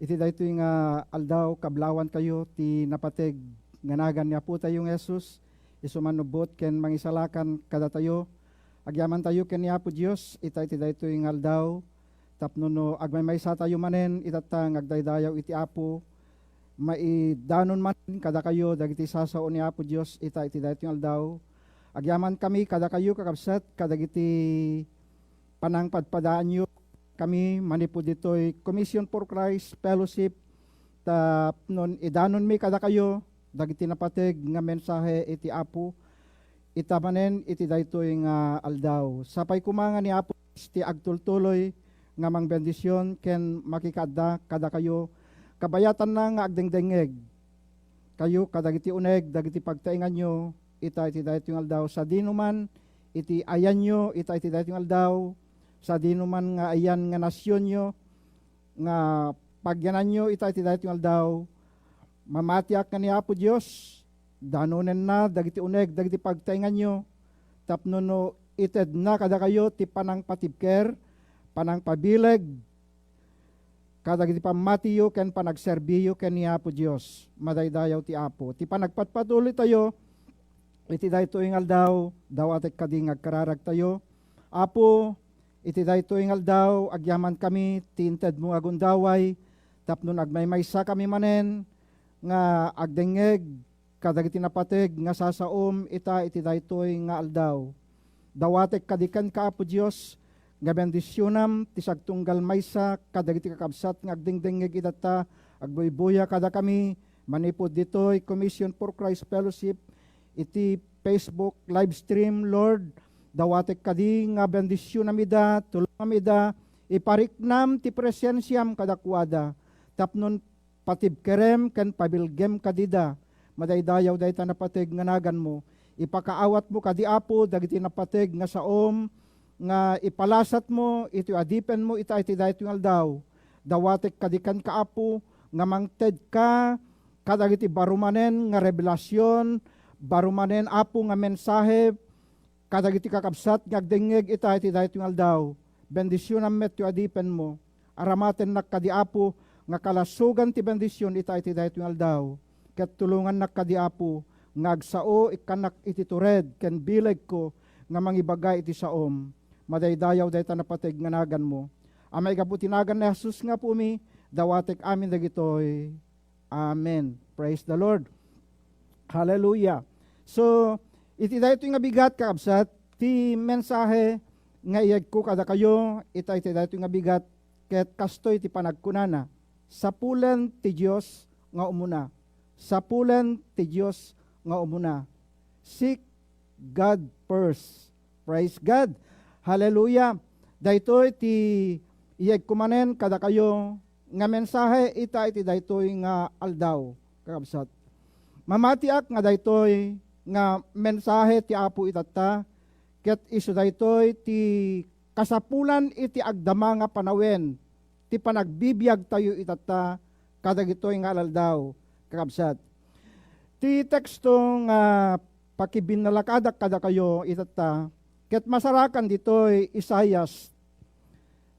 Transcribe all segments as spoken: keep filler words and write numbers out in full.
Iti daytoy nga aldaw, kablawankayo ti napateg nga nagan ni Apotayo nga Jesus, isu man nubbot ken mangisalakan kadatayo. Agyamantayo ken ni Apo Dios ita iti daytoy nga aldaw, tapno no agmaymaysatayo manen itatta nga agdaydayaw iti Apo, maidanon manen kadakayo dagiti sasao ni Apo Dios ita iti daytoy nga aldaw. Agyamankami kadakayo, kakabsat, kadagiti panangpadpadaanyo kami manipud ditoy Commission for Christ Fellowship, tapnon idanonmi kadakayo dagiti napateg nga mensahe iti Apo ita manen iti daytoy nga aldaw. Sapay koma nga ni Apo Dios ti agtultuloy nga mangbendision ken makikaadda kadakayo, kabayatanna nga agdengdengngeg kayo kadagiti uneg dagiti pagtaenganyo ita iti daytoy nga aldaw, sadino man iti ayanyo ita iti daytoy nga aldaw, sadino man nga ayan nga nasionyo, nga pagyananyo ita iti daytoy nga aldaw. Mamatiak nga ni Apo Dios, danonenna dagiti uneg dagiti pagtaenganyo, tapno no itedna kadakayo ti panangpatibker, panangpabileg, kadagiti pammatiyo ken panagserbiyo ken ni Apo Dios. Madaydayaw ti Apo. Ti panagpatpatuloytayo iti daytoy nga aldaw, dawatek kadi nga agkararagtayo. Apo, iti daytoy nga aldaw, agyamankami ti intedmo nga gundaway, tapno agmaymaysakami manen nga agdengngeg kadagiti napateg nga sasaom ita iti daytoy nga aldaw. Dawatek kadi kenka, Apo Dios, nga bendisionam ti sagtunggal maysa kadagiti kakabsat nga agdengdengngeg itatta, agbuybuya kadakami manipud ditoy Commission for Christ Fellowship iti Facebook live stream, Lord. Dawatek kadi nga bendisionam ida, tulongam ida, ipariknam ti presensiam kadakuada, tapnon patibkerem ken pabilgem kadida. Madaydayaw dayta napateg nga naganmo. Ipakaawatmo kadi, Apo, dagiti napateg nga saom nga ipalasatmo iti adipenmo ita iti daytoy nga aldaw. Dawatek kadi kenka, Apo, nga mangtedka kadagiti barumanen nga rebelasion, barumanen, Apo, nga mensahe, kadagiti kakabsat nga agdengngeg ita iti daytoy nga aldaw. Bendisionam met ti adipenmo. Aramatennak kadi, Apo, nga kalasogan ti bendision ita iti daytoy nga aldaw. Ket tulongannak kadi, Apo, nga agsao ikkannak iti tured ken bilegko nga mangibaga iti saom. Madaydayaw dayta napateg nga naganmo. A maigapu ti nagan ni Jesus nga Apomi, dawatek amin dagitoy. Amen. Praise the Lord. Hallelujah. So, iti daytoy nga bigat, kakabsat, ti mensahe nga iyegko kadakayo, ita iti daytoy nga bigat, ket kastoy ti panagkunana, sapulen ti Dios nga umuna. Sapulen ti Dios nga umuna. Seek God first. Praise God. Hallelujah. Daytoy ti iyegko manen kadakayo nga mensahe ita iti daytoy nga aldaw, kakabsat. Mamatiak nga daytoy nga mensahe ti Apo itatta, ket isu daytoy ti kasapulan iti agdama nga panawen ti panagbibiagtayo itatta kadagitoy nga alaldaw, kakabsat. Ti teksto nga pakibinnalakadak kadakayo itatta, ket masarakan ditoy Isaias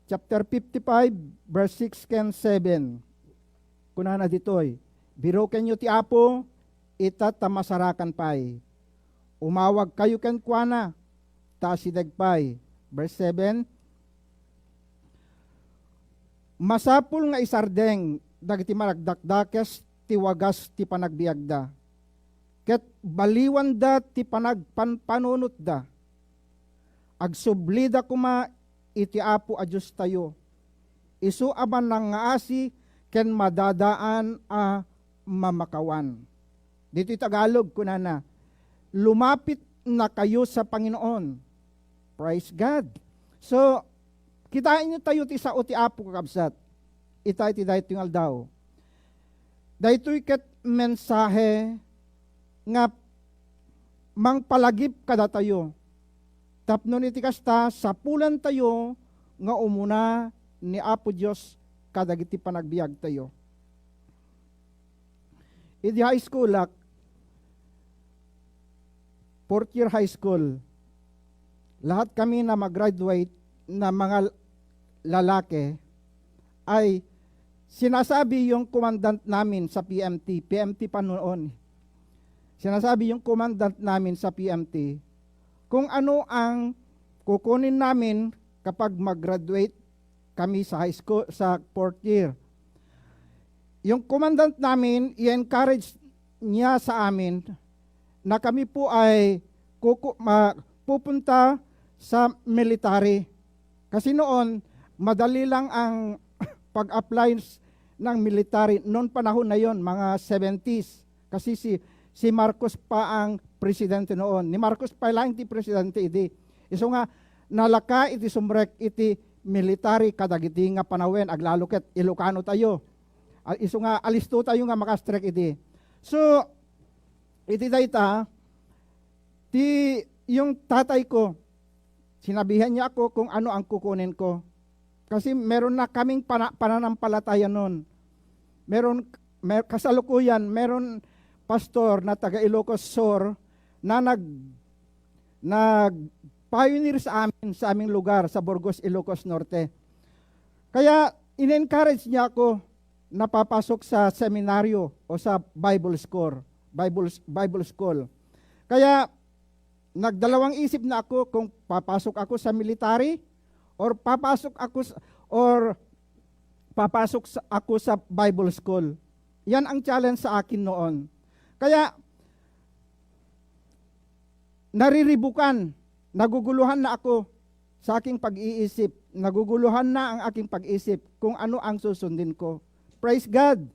chapter fifty-five, verse six ken seven. Kunana ditoy, "Birokenyo ti Apo, ita ta masarakan pay. Umawagkayo kenkuana, ta asideg pay." Verse seven, "Masapul nga isardeng dagiti managdakdakes ti wagas ti panagbiagda, ket baliwanda ti panagpanpanunotda. Agsublida koma iti Apo a Diostayo, isu a mannangngaasi ken madadaan a mamakawan." Ditoy Tagalog, kunana, "Lumapit na kayo sa Panginoon." Praise God. So, kitaenyo tayo ti sao ti Apo, kakabsat. Ita iti daytoy nga aldaw. Daytoy ket mensahe nga mangpalagip kadatayo. Tapno iti kasta, sapulantayo nga umuna ni Apo Dios kadagiti panagbiagtayo. Idi high school ak, fourth year high school, lahat kami na mag-graduate na mga lalaki ay sinasabi yung commandant namin sa P M T, P M T pa noon. Sinasabi yung commandant namin sa P M T kung ano ang kukunin namin kapag mag-graduate kami sa high school, sa fourth year. Yung commandant namin, i-encourage niya sa amin na kami po ay kuku-, ma-, pupunta sa military. Kasi noon, madali lang ang pag-apply s-, ng military noon panahon na yon, mga seventies. Kasi si, si Marcos pa ang presidente noon. Ni Marcos pa lang ti presidente idi. Isu nga, nalaka iti sumrek iti military kadagiti nga panawen, aglalo ket Ilocano tayo. A-, isu nga, alisto tayo nga makastrek idi. So, iti dayta, ti, yung tatay ko, sinabihan niya ako kung ano ang kukunin ko. Kasi meron na kaming pana-, pananampalataya noon. Meron, mer-, kasalukuyan, meron pastor na taga Ilocos Sur na nag-, nag-pioneer sa amin, sa aming lugar, sa Burgos, Ilocos Norte. Kaya, in-encourage niya ako na papasok sa seminaryo o sa Bible school, Bible, Bible school. Kaya, nagdalawang isip na ako kung papasok ako sa military or papasok ako sa, or papasok sa, ako sa Bible school. Yan ang challenge sa akin noon. Kaya, nariribukan, naguguluhan na ako sa aking pag-iisip. Naguguluhan na ang aking pag-isip kung ano ang susundin ko. Praise God!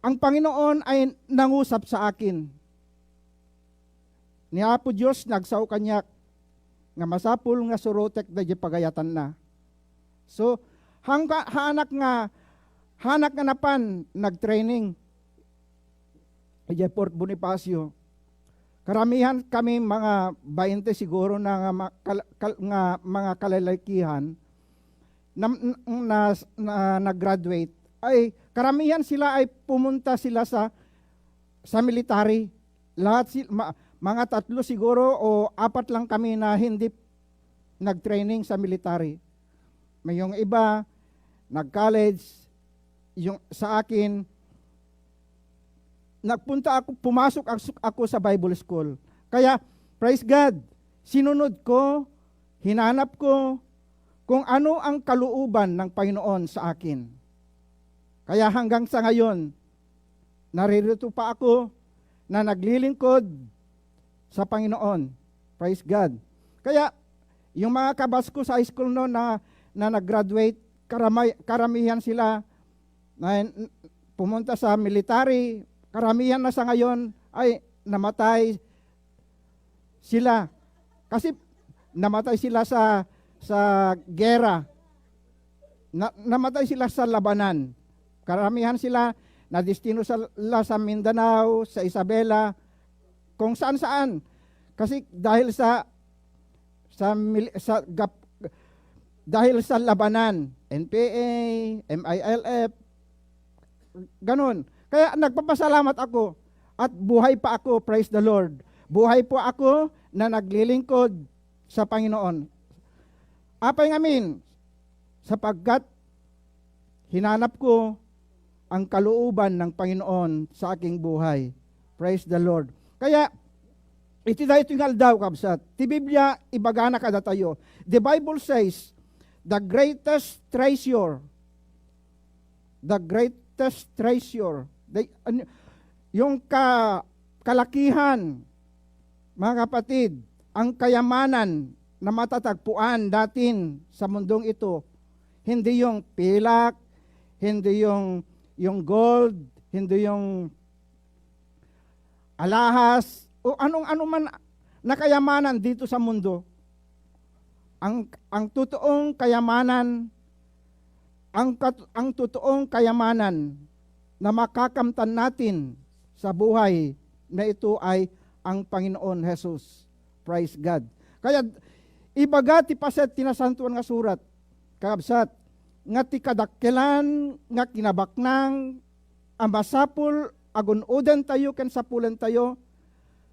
Ang Panginoon ay nangusap sa akin. Ni Apo Dios nagsao kaniak nga masapul nga surotek daydi pagayatanna. So, hangga-, haanak nga, haanak nga napan nagtraining idiay Fort Bonifacio. Karamihan kami mga bainte siguro na nga ma-, kal-, kal-, nga mga kalalakihan na, na, na, na nag-graduate. Ay, karamihan sila ay pumunta sila sa, sa military. Lahat si-, ma-, mga tatlo siguro o apat lang kami na hindi nag-training sa military. May yung iba, nag-college, yung sa akin, nagpunta ako, pumasok ako, ako sa Bible school. Kaya, praise God, sinunod ko, hinanap ko kung ano ang kalooban ng Panginoon sa akin. Kaya hanggang sa ngayon, naririto pa ako na naglilingkod sa Panginoon. Praise God. Kaya, yung mga ka-batch ko sa high school noon na, na nag-graduate, karamay-, karamihan sila na n-, pumunta sa military, karamihan na sa ngayon ay namatay sila. Kasi namatay sila sa, sa gera. Na-, namatay sila sa labanan. Karamihan sila nadestino sa, la-, sa Mindanao, sa Isabela, kung saan-saan. Kasi dahil sa, sa mil-, sa gap-, dahil sa labanan, N P A, M I L F, ganun. Kaya nagpapasalamat ako at buhay pa ako, praise the Lord. Buhay po ako na naglilingkod sa Panginoon. Apay ngamin, sapagkat hinanap ko ang kalooban ng Panginoon sa aking buhay. Praise the Lord. Kaya, iti daytoy nga aldaw, kabsat, ti Biblia, ibagana kadatayo. The Bible says, the greatest treasure, the greatest treasure, the, an-, yung ka-, kalakihan, mga kapatid, ang kayamanan na matatagpuan natin sa mundong ito, hindi yung pilak, hindi yung, yung gold, hindi yung alahas, o anong-ano man na kayamanan dito sa mundo. Ang, ang totoong kayamanan, ang kat-, ang totoong kayamanan na makakamtan natin sa buhay na ito ay ang Panginoon Jesus. Praise God. Kaya, ibaga ti paset ti Nasantoan nga Surat, kakabsat, nga ti kadakkelan nga kinabaknang a masapul a gun-oden tayo ken sapulen tayo,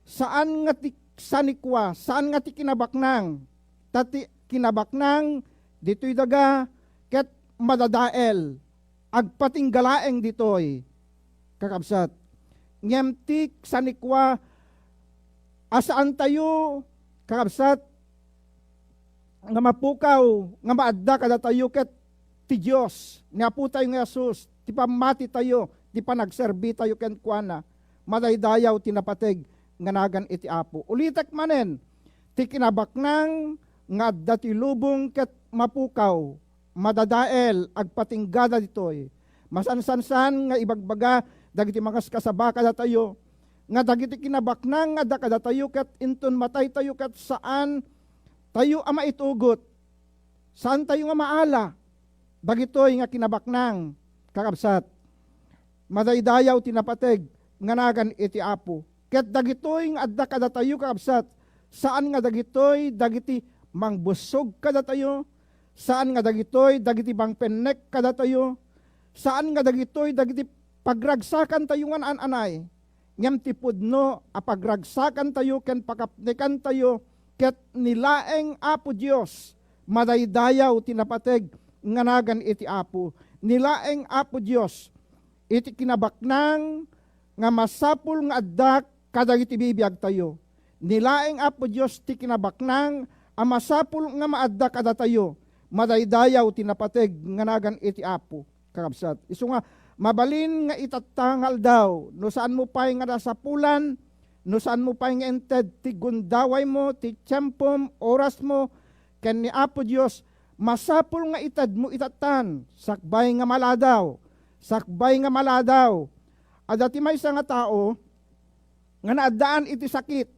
saan nga ti sanikua, saan nga ti kinabaknang, ta ti kinabaknang ditoy daga ket madadael agpatingga laeng ditoy, kakabsat. Ngem ti sanikua a saantayo, kakabsat, nga mapukaw nga maadda kadatayo ket ti Dios, ni Apotayo nga Jesus, ti pammatitayo, ti panagserbitayo kenkuana, madaydayaw ti napateg nga nagan iti Apo. Ulitek manen, ti kinabaknang nga adda ti lubong ket mapukaw, madadael, agpatinggada ditoy. Masansansan nga ibagbaga dagiti mangaskasaba kadatayo, nga dagiti kinabaknang nga adda kadatayo ket inton mataytayo ket saan tayo a maitugot, saan tayo nga maala dagitoy nga kinabaknang, kakabsat. Madaydayaw ti napateg nga nagan iti Apo. Ket dagitoy nga adda kadatayo, kakabsat, saan nga dagitoy dagiti mangbussog kadatayo, saan nga dagitoy dagiti mangpennek kadatayo, saan nga dagitoy dagiti pagragsakantayo nga naan-anay. Ngem ti pudno a pagragsakantayo ken pakapnekantayo ket ni laeng Apo Dios, madaydayaw ti napateg nga nagan iti Apo. Ni laeng Apo Dios, iti kinabaknang nga masapul nga adda kadagiti bibiagtayo. Ni laeng Apo Dios ti kinabaknang a masapul nga maadda kadatayo, madaydayaw ti napateg nga nagan iti Apo, kakabsat. Isu nga, mabalin nga itatta nga aldaw, no saanmo pay nga nasapulan, no saanmo pay nga inted ti gundawaymo, ti tiempom, orasmo, ken ni Apo Dios, masapul nga itedmo itattan, sakbay nga maladaw, sakbay nga maladaw. Adda ti maysa nga tao nga naaddaan iti sakit.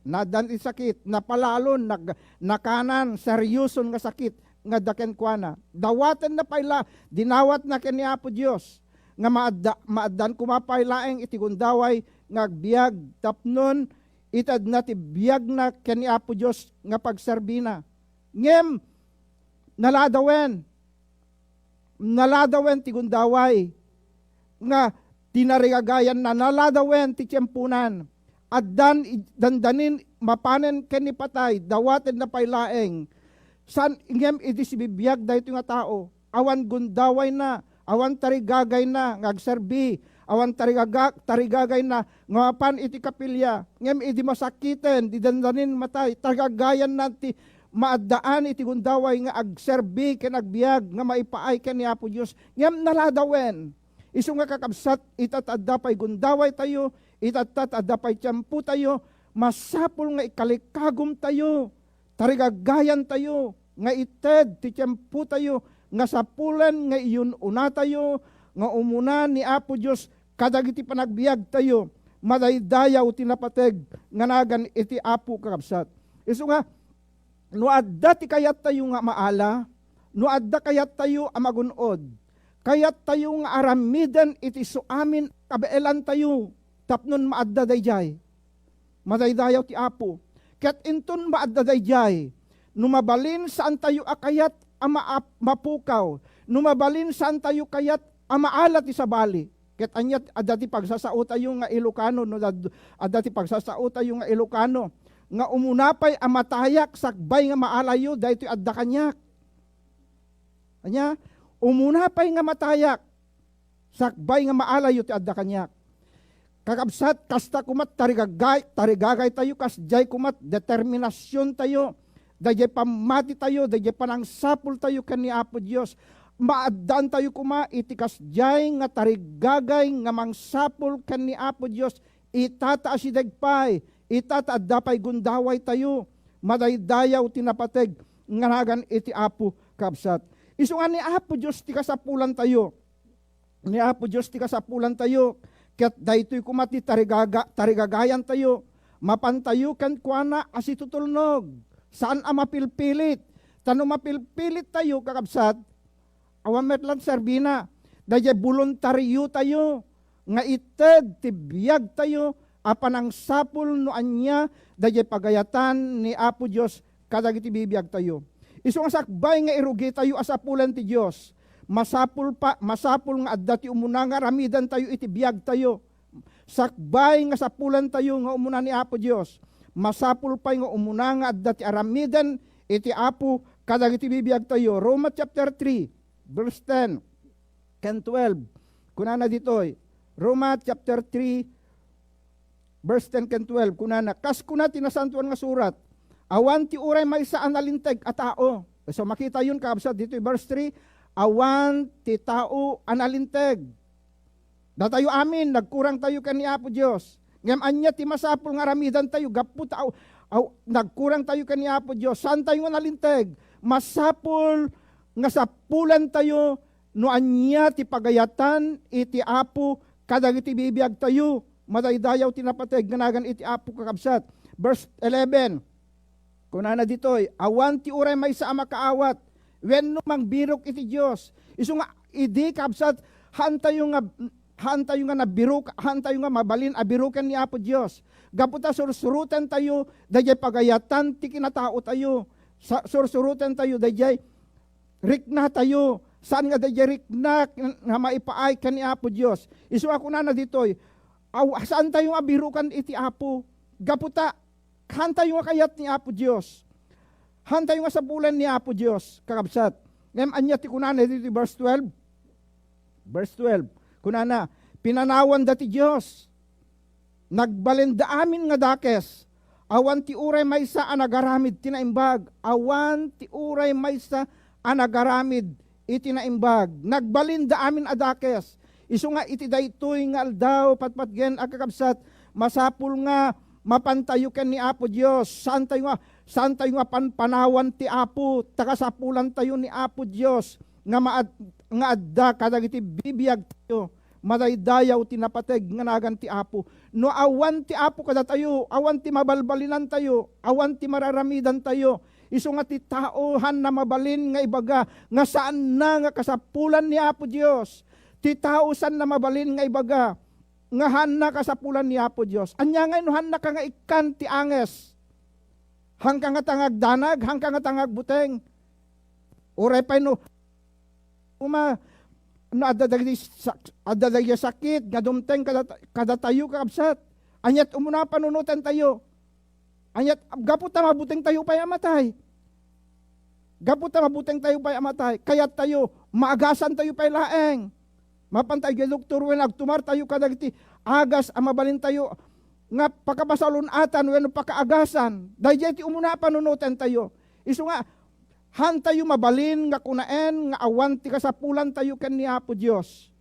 Naaddaan iti sakit, napalalon, nag-, nakanan, serioson nga sakit nga adda kenkuana. Dawatenna pay la, dinawatna ken ni Apo Dios nga maadda, maaddan koma pay laeng iti gundaway nga agbiag tapnon itedna ti biagna ken ni Apo Dios nga pagserbina. Ngem naladawen, naladawen ti gundaway nga tinarigagayanna, naladawen ti tiemponan. Addan id-, dandanin mapanen ken ni patay, dawatenna pay laeng. Saan ngem idi sibibiag daytoy nga tao? Awan gundawayna, awan tarigagayna nga agserbi, awan tarigaga-, tarigagayna nga mapan iti kapilya. Ngem idi masakiten, di dandanin matay, tarigagayanna ti maaddaan iti gundaway nga agserbi ken agbiag nga maipaay ken ni Apo Dios, ngem naladawen. Isu nga kakabsat, ita ta adda pay gundawaytayo, ita ta adda pay tiempotayo, masapul nga ikalikagumtayo, tarigagayantayo nga ited ti tiempotayo nga sapulen nga iyun-unatayo nga umuna ni Apo Dios kadagiti panagbiagtayo, madaydayaw ti napateg nga nagan iti Apo, kakabsat. Isu nga, no adda ti kayattayo nga maala, no adda kayattayo a magun-od, kayattayo nga aramiden iti suamin a kabaelantayo tapnon maadda daydiay. Madaydayaw ti Apo. Ket inton maadda daydiay, no mabalin saantayo a kayat a maap-, mapukaw, no mabalin saantayo kayat a maala ti sabali. Ket ania adda ti pagsasaotayo nga Ilocano, no dad-, adda ti pagsasaotayo nga Ilocano, nga umuna pay a matayak sakbay nga maalayo daytoy adda kaniak. Ania? Umuna pay nga matayak sakbay nga maalayo ti adda kaniak. Kakabsat, kasta komat tarigagay-, tarigagaytayo, kasdiay komat determinasiontayo, daydiay pammatitayo, daydiay panangsapultayo ken ni Apo Dios. Maaddaantayo koma iti kasdiay nga tarigagay nga mangsapul ken ni Apo Dios, ita ta asideg pay, ita ta adda pay gundawaytayo. Madaydayaw ti napateg nga nagan iti Apo, kabsat. Isu nga ni Apo Dios ti kasapulantayo. Ni Apo Dios ti kasapulantayo, ket daytoy koma ti tarigaga-, tarigagayantayo. Mapantayo kenkuana a situtulnog, saan a mapilpilit. Ta no mapilpilittayo, kakabsat, awan met laeng serbina. Daydiay boluntariotayo nga ited ti biagtayo a panangsapul no ania daydiay pagayatan ni Apo Dios kadagiti bibiagtayo. Isu nga sakbay nga irugitayo a sapulen ti Dios, masapul pa, masapul nga adda ti umuna nga aramidantayo iti biagtayo. Sakbay nga sapulantayo nga umuna ni Apo Dios, masapul pay nga umuna nga adda ti aramiden iti Apo kadagiti bibiagtayo. Roma chapter three, verse ten. ken twelve. Kunana ditoy, Roma chapter three, verse ten ken twelve, kunana, kas kuna ti Nasantoan nga Surat, "Awan ti uray maysa a nalinteg a tao." So, makitayon, kakabsat, ditoy verse three, awan ti tao a nalinteg. Datayo amin, nagkurangtayo ken ni Apo Dios. Ngem ania ti masapul nga aramidantayo gapu ta aw, aw, nagkurangtayo ken ni Apo Dios? Saantayo nga nalinteg? Masapul nga sapulantayo no ania ti pagayatan iti Apo kadagiti bibiagtayo. Madaydayaw ti napateg nga nagan iti Apo, kakabsat. Verse eleven. Kunana ditoy, "Awan ti uray maysa a makaawat wenno mangbirok iti Dios." Isu nga idi, kabsat, haantayo nga, haantayo nga nabirok, haantayo nga mabalin a biroken ni Apo Dios. Gapu ta sursurotentayo daydiay pagayatan ti kinataotayo. Sa-, sursurotentayo daydiay riknatayo. Saan nga daydiay rikna nga maipaay ken ni Apo Dios. Isu a kunana ditoy, aw-, saantayo nga birokan iti Apo. Gapu ta haantayo nga kayat ni Apo Dios. Haantayo nga sapulan ni Apo Dios, kakabsat. Ngem ania ti kunana ditoy verse twelve? Verse twelve, kunana, "Pinanawanda ti Dios. Nagbalenda amin nga dakes. Awan ti uray maysa a nagaramid ti naimbag. Awan ti uray maysa a nagaramid iti naimbag." Nagbalenda amin a dakes. Isu nga iti daytoy nga aldaw, patpatgen a kakabsat, masapul nga mapantayo ken ni Apo Dios. Saantayo nga, saantayo nga panpanawan ti Apo, ta kasapulantayo ni Apo Dios nga maad-, nga adda kadagiti bibiagtayo. Madaydayaw ti napateg nga nagan ti Apo. No awan ti Apo kadatayo, awan ti mabalbalinantayo, awan ti mararamidantayo, isu nga ti tao haanna mabalin nga ibaga nga saanna nga kasapulan ni Apo Dios. Ti tao saanna mabalin nga ibaga nga haanna kasapulan ni Apo Dios. Ania ngay no haannaka nga ikkan ti anges? Haanka ngata nga agdanag, haanka ngata nga agbuteng. Uray pay no, uma, no adda dagiti sak-, adda dagiti sakit nga dumteng kadata-, kadatayo, kakabsat. Aniat umuna panunotentayo. Aniat, gapu ta mabutengtayo pay a matay. Gapu ta mabutengtayo pay a matay, kayattayo, maagasantayo pay laeng. Mapantayo idiay doktor wenno agtumartayo kadagiti agas a mabalintayo nga pakapasalun-atan wenno pakaagasan. Daydiay ti umuna a panunotentayo. Isu nga, haantayo mabalin nga kunaen nga awan ti kasapulantayo ken ni Apo Dios.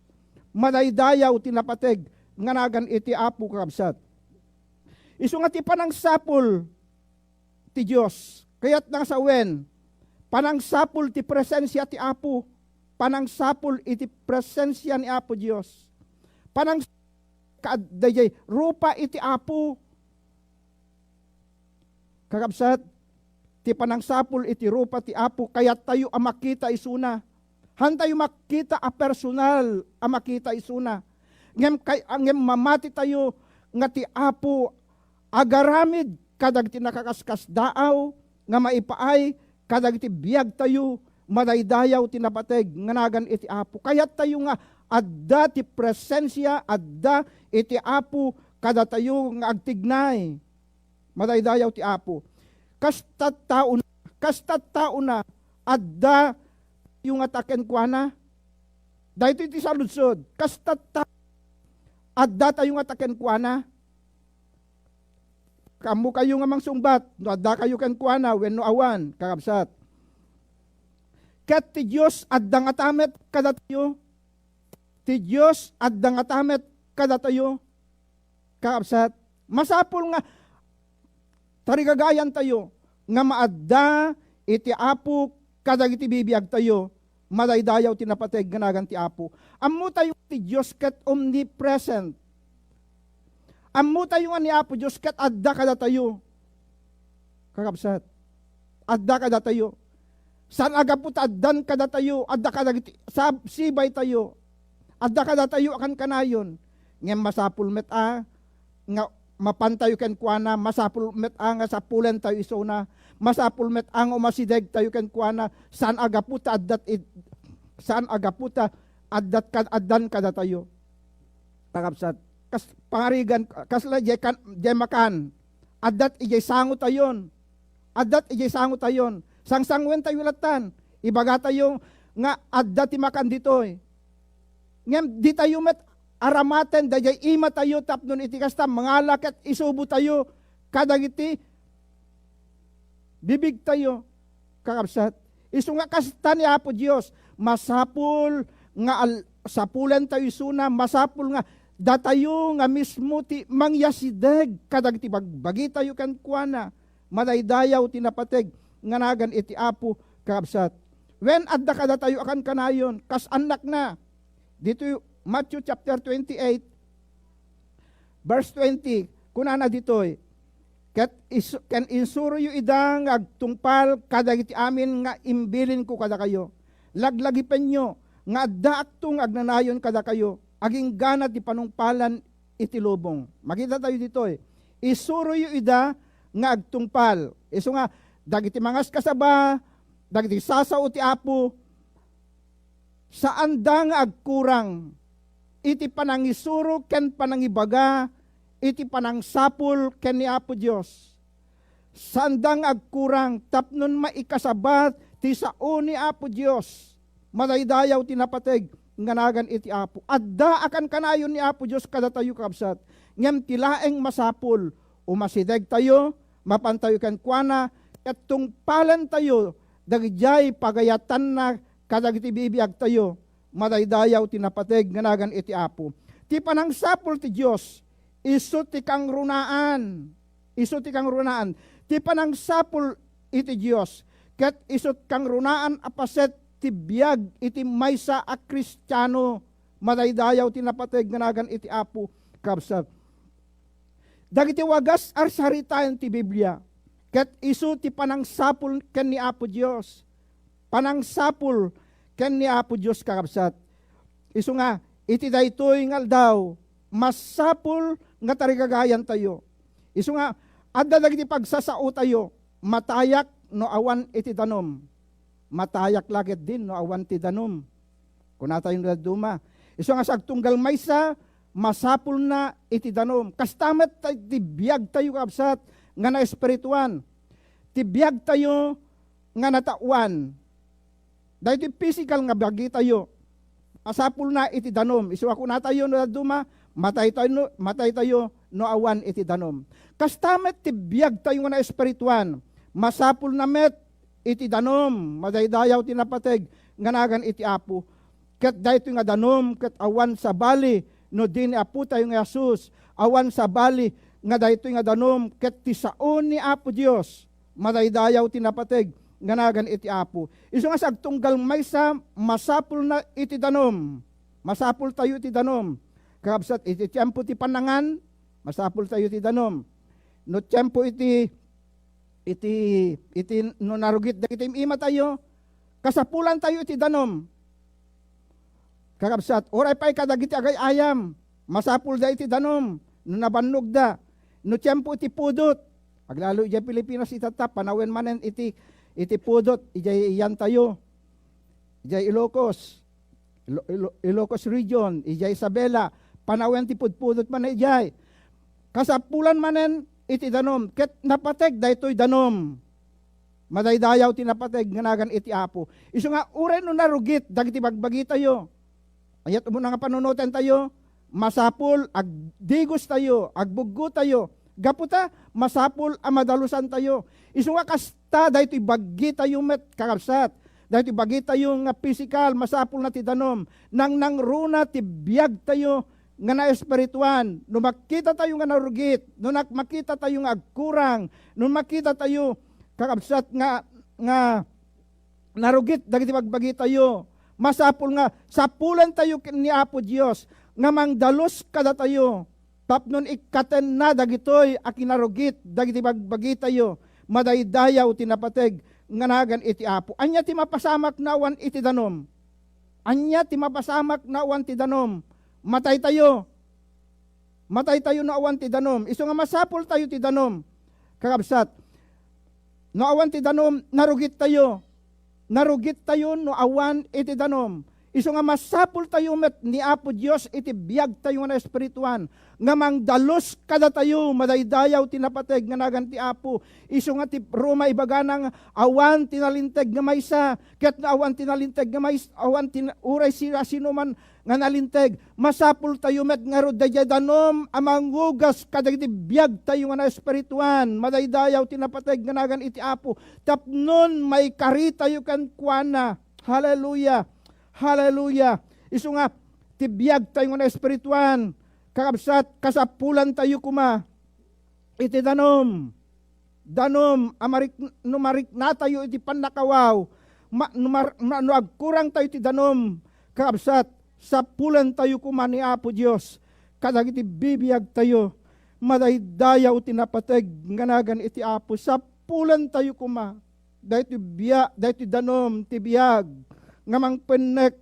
Madaydayaw ti napateg nga nagan iti Apo, kakabsat. Isu nga ti panangsapul ti Dios. Kayatna nga sawen, panangsapul ti presensia ti Apo. Panangsapul iti presensia ni Apo Dios. Panang-, ka-, daydiay rupa iti Apo. Kakabsat, ti panangsapul iti rupa ti Apo, kayattayo a makita isuna. Haantayo makita a personal a makita isuna. Ngem kay, ngem mamatitayo nga ti Apo agaramid kadagiti nakaskasdaaw nga maipaay kadagiti biagtayo, madaydayaw ti napateg nga nagan iti Apo. Kayattayo nga adda ti presensia, adda iti Apo kadatayo nga agtignay. Madaydayaw ti Apo. Kasta taon-, kasta taona, adda tayo nga ta kenkuana. Daytoy ti saludsod. Kasta ta-, adda tayo nga ta kenkuana. Kaammo kayo nga mangsungbat, no adda kayo kenkuana, wenno awan, kakabsat. Ket ti Dios adda ngata met kadatayo. Ti Dios adda ngata met kadatayo. Kakabsat, masapul nga tarigagayantayo nga maadda iti Apo kadagiti bibiagtayo, madaydayaw ti napateg nga nagan ti Apo. Ammotayo ti Dios ket omnipresent. Ammotayo nga ni Apo Dios ket adda kadatayo. Kakabsat, adda kadatayo. Saan a gapu ta addan kadatayo, adda kadagiti sab-, sibaytayo. Adda kadatayo a kankanayon. Ngem masapul met a nga mapantayo kenkuana, masapul met a nga sapulentayo isuna, masapul met a nga umasidegtayo kenkuana, saan a gapu ta addat id-, saan a gapu ta addat kad-, addan kadatayo. Kakabsat, kas-, pangarigan, kasla diay kan-, diay makan, addat idiay sangotayon. Addat idiay sangotayon. Sangsangwentayo lattan. Ibagatayo nga adda ti makan ditoy. Ngem ditayo met aramaten daydiay imatayo tapno iti kasta, mangala ket isubotayo kadagiti bibigtayo, kakabsat. Isu nga kasta ni Apo Dios, masapul nga al-, sapulentayo isuna, masapul nga datayo nga mismo ti mangyasideg kadagiti bagbagitayo kenkuana. Madaydayaw ti napateg nga nagan iti Apo, kakabsat. Wen adda kadatayo a kankanayon, kas annakna. Ditoy Matthew chapter twenty-eight, verse twenty, kunana ditoy, "Ket is-, ken insuroyo ida nga agtungpal kadagiti amin nga imbilinko kadakayo. Laglagipenyo nga addaakto nga agnanayon kadakayo, aginggana ti panungpalan iti lubong." Makita tayo ditoy. Isuroyo ida nga agtungpal. Isu nga, dagiti mangaskasaba, dagiti sasao ti Apo, saanda nga agkurang iti panangisuro ken panangibaga iti panangsapul ken ni Apo Dios. Saanda nga agkurang tapnon maikasabat ti sao ni Apo Dios. Madaydayaw ti napateg nga nagan iti Apo. Adda a kankanayon ni Apo Dios kadatayo, kabsat. Ngem ti laeng masapul, umasidegtayo, mapantayo kenkuana, ket tungpalantayo dagijay pagayatanna kadagiti bibiagtayo. Madaydayaw ti napateg nga nagan iti Apo. Ti panangsapul ti Dios, isu ti kangrunaan. Isu ti kangrunaan. Ti panangsapul iti Dios, ket isu ti kangrunaan a paset ti biag iti maysa a Kristiano. Madaydayaw ti napateg nga nagan iti Apo, kabsat. Dagiti wagas a saritaen ti Biblia, ket isu ti panangsapul ken ni Apo Dios. Panangsapul ken ni Apo Dios, kakabsat. Isu nga, iti daytoy nga aldaw, masapul nga tarigagayantayo. Isu nga, adda dagiti pagsasaotayo, matayak no awan iti danum. Matayak la ketdin no awan ti danum. Kunatayo no dadduma. Isu nga, sagtunggal maysa, masapulna iti danum. Kasta met ti biagtayo, kabsat, nga naespirituan. Ti biagtayo nga nataoan. Daytoy pisikal nga bagitayo, masapulna iti danum. Isu a kunatayo no dadduma, mataytayo, mataytayo no awan iti danum. Kasta met ti biagtayo nga naespirituan, masapulna met iti danum. Madaydayaw ti napateg nga nagan iti Apo. Ket daytoy nga danum ket awan sabali no di ni Apotayo nga Jesus. Awan sabali nga daytoy nga danum ket ti sao ni Apo Dios. Madaydayaw ti napateg nga nagan iti Apo. Isu nga, sagtunggal maysa, masapulna iti danum. Masapultayo iti danum. Kakabsat, iti tiempo ti pannangan, masapultayo iti danum. No tiempo iti, iti, iti no narugit dagiti imatayo, kasapulantayo iti danum. Kakabsat, uray pay kadagiti agay-ayam, masapulda iti danum no nabannogda. No tiempo iti pudot, aglalo idiay Pilipinas itatta, panawen manen iti, iti pudot, idiay iyantayo, idiay Ilocos, Ilo-, Ilo-, Ilocos Region, idiay Isabela, panawen ti pudpudot manen idiay. Kasapulan manen iti danum, ket napateg daytoy danum. Madaydayaw ti napateg nga nagan iti Apo. Isu nga, uray no narugit dagiti bagbagitayo, ania't umuna nga panunotentayo, masapul agdigostayo, agbuggotayo. Gapu ta, masapul a madalusantayo. Isu nga, kasta daytoy bagbagitayo met, kakabsat. Daytoy bagbagitayo nga pisikal, masapulna ti danum. Nangnangruna ti biagtayo nga naespirituan. No makitatayo nga narugit, no nak-, makitatayo nga agkurang, no makitatayo, kakabsat, nga, nga narugit dagiti bagbagitayo, masapul nga sapulantayo ken ni Apo Dios nga mangdalus kadatayo tapno ikkatenna dagitoy a kinarugit dagiti bagbagitayo. Madaydayaw ti napateg nga nagan iti Apo. Ania ti mapasamak no awan iti danum? Ania ti mapasamak no awan ti danum? Mataytayo. Mataytayo no awan ti danum. Isu nga, masapultayo ti danum. Kakabsat, no awan ti danum, narugittayo. Narugittayo no awan iti danum. Isu nga masapultayo met ni Apo Dios iti biagtayo nga naespirituan, nga mangdalus kadatayo, madaydayaw ti napateg nga nagan ti Apo. Isu nga ti Roma ibagana nga awan ti nalinteg nga maysa, ket no awan ti nalinteg nga maysa, awan ti na-, uray siasinoman nga nalinteg, masapultayo met ngarud daydiay danum a mangugas kadagiti biagtayo nga naespirituan, madaydayaw ti napateg nga nagan iti Apo, tapnon maikaritayo kenkuana. Hallelujah! Hallelujah! Isu nga, ti biagtayo nga naespirituan, kakabsat, kasapulantayo koma iti danum. Danum a marik-, no mariknatayo iti pannakawaw, ma-, no mar-, ma-, no agkurangtayo iti danum, kakabsat, sapulantayo koma ni Apo Dios kadagiti bibiagtayo. Madaydayaw ti napateg nga nagan iti Apo. Sapulantayo koma daytoy bia-, daytoy danum ti biag nga mangpennek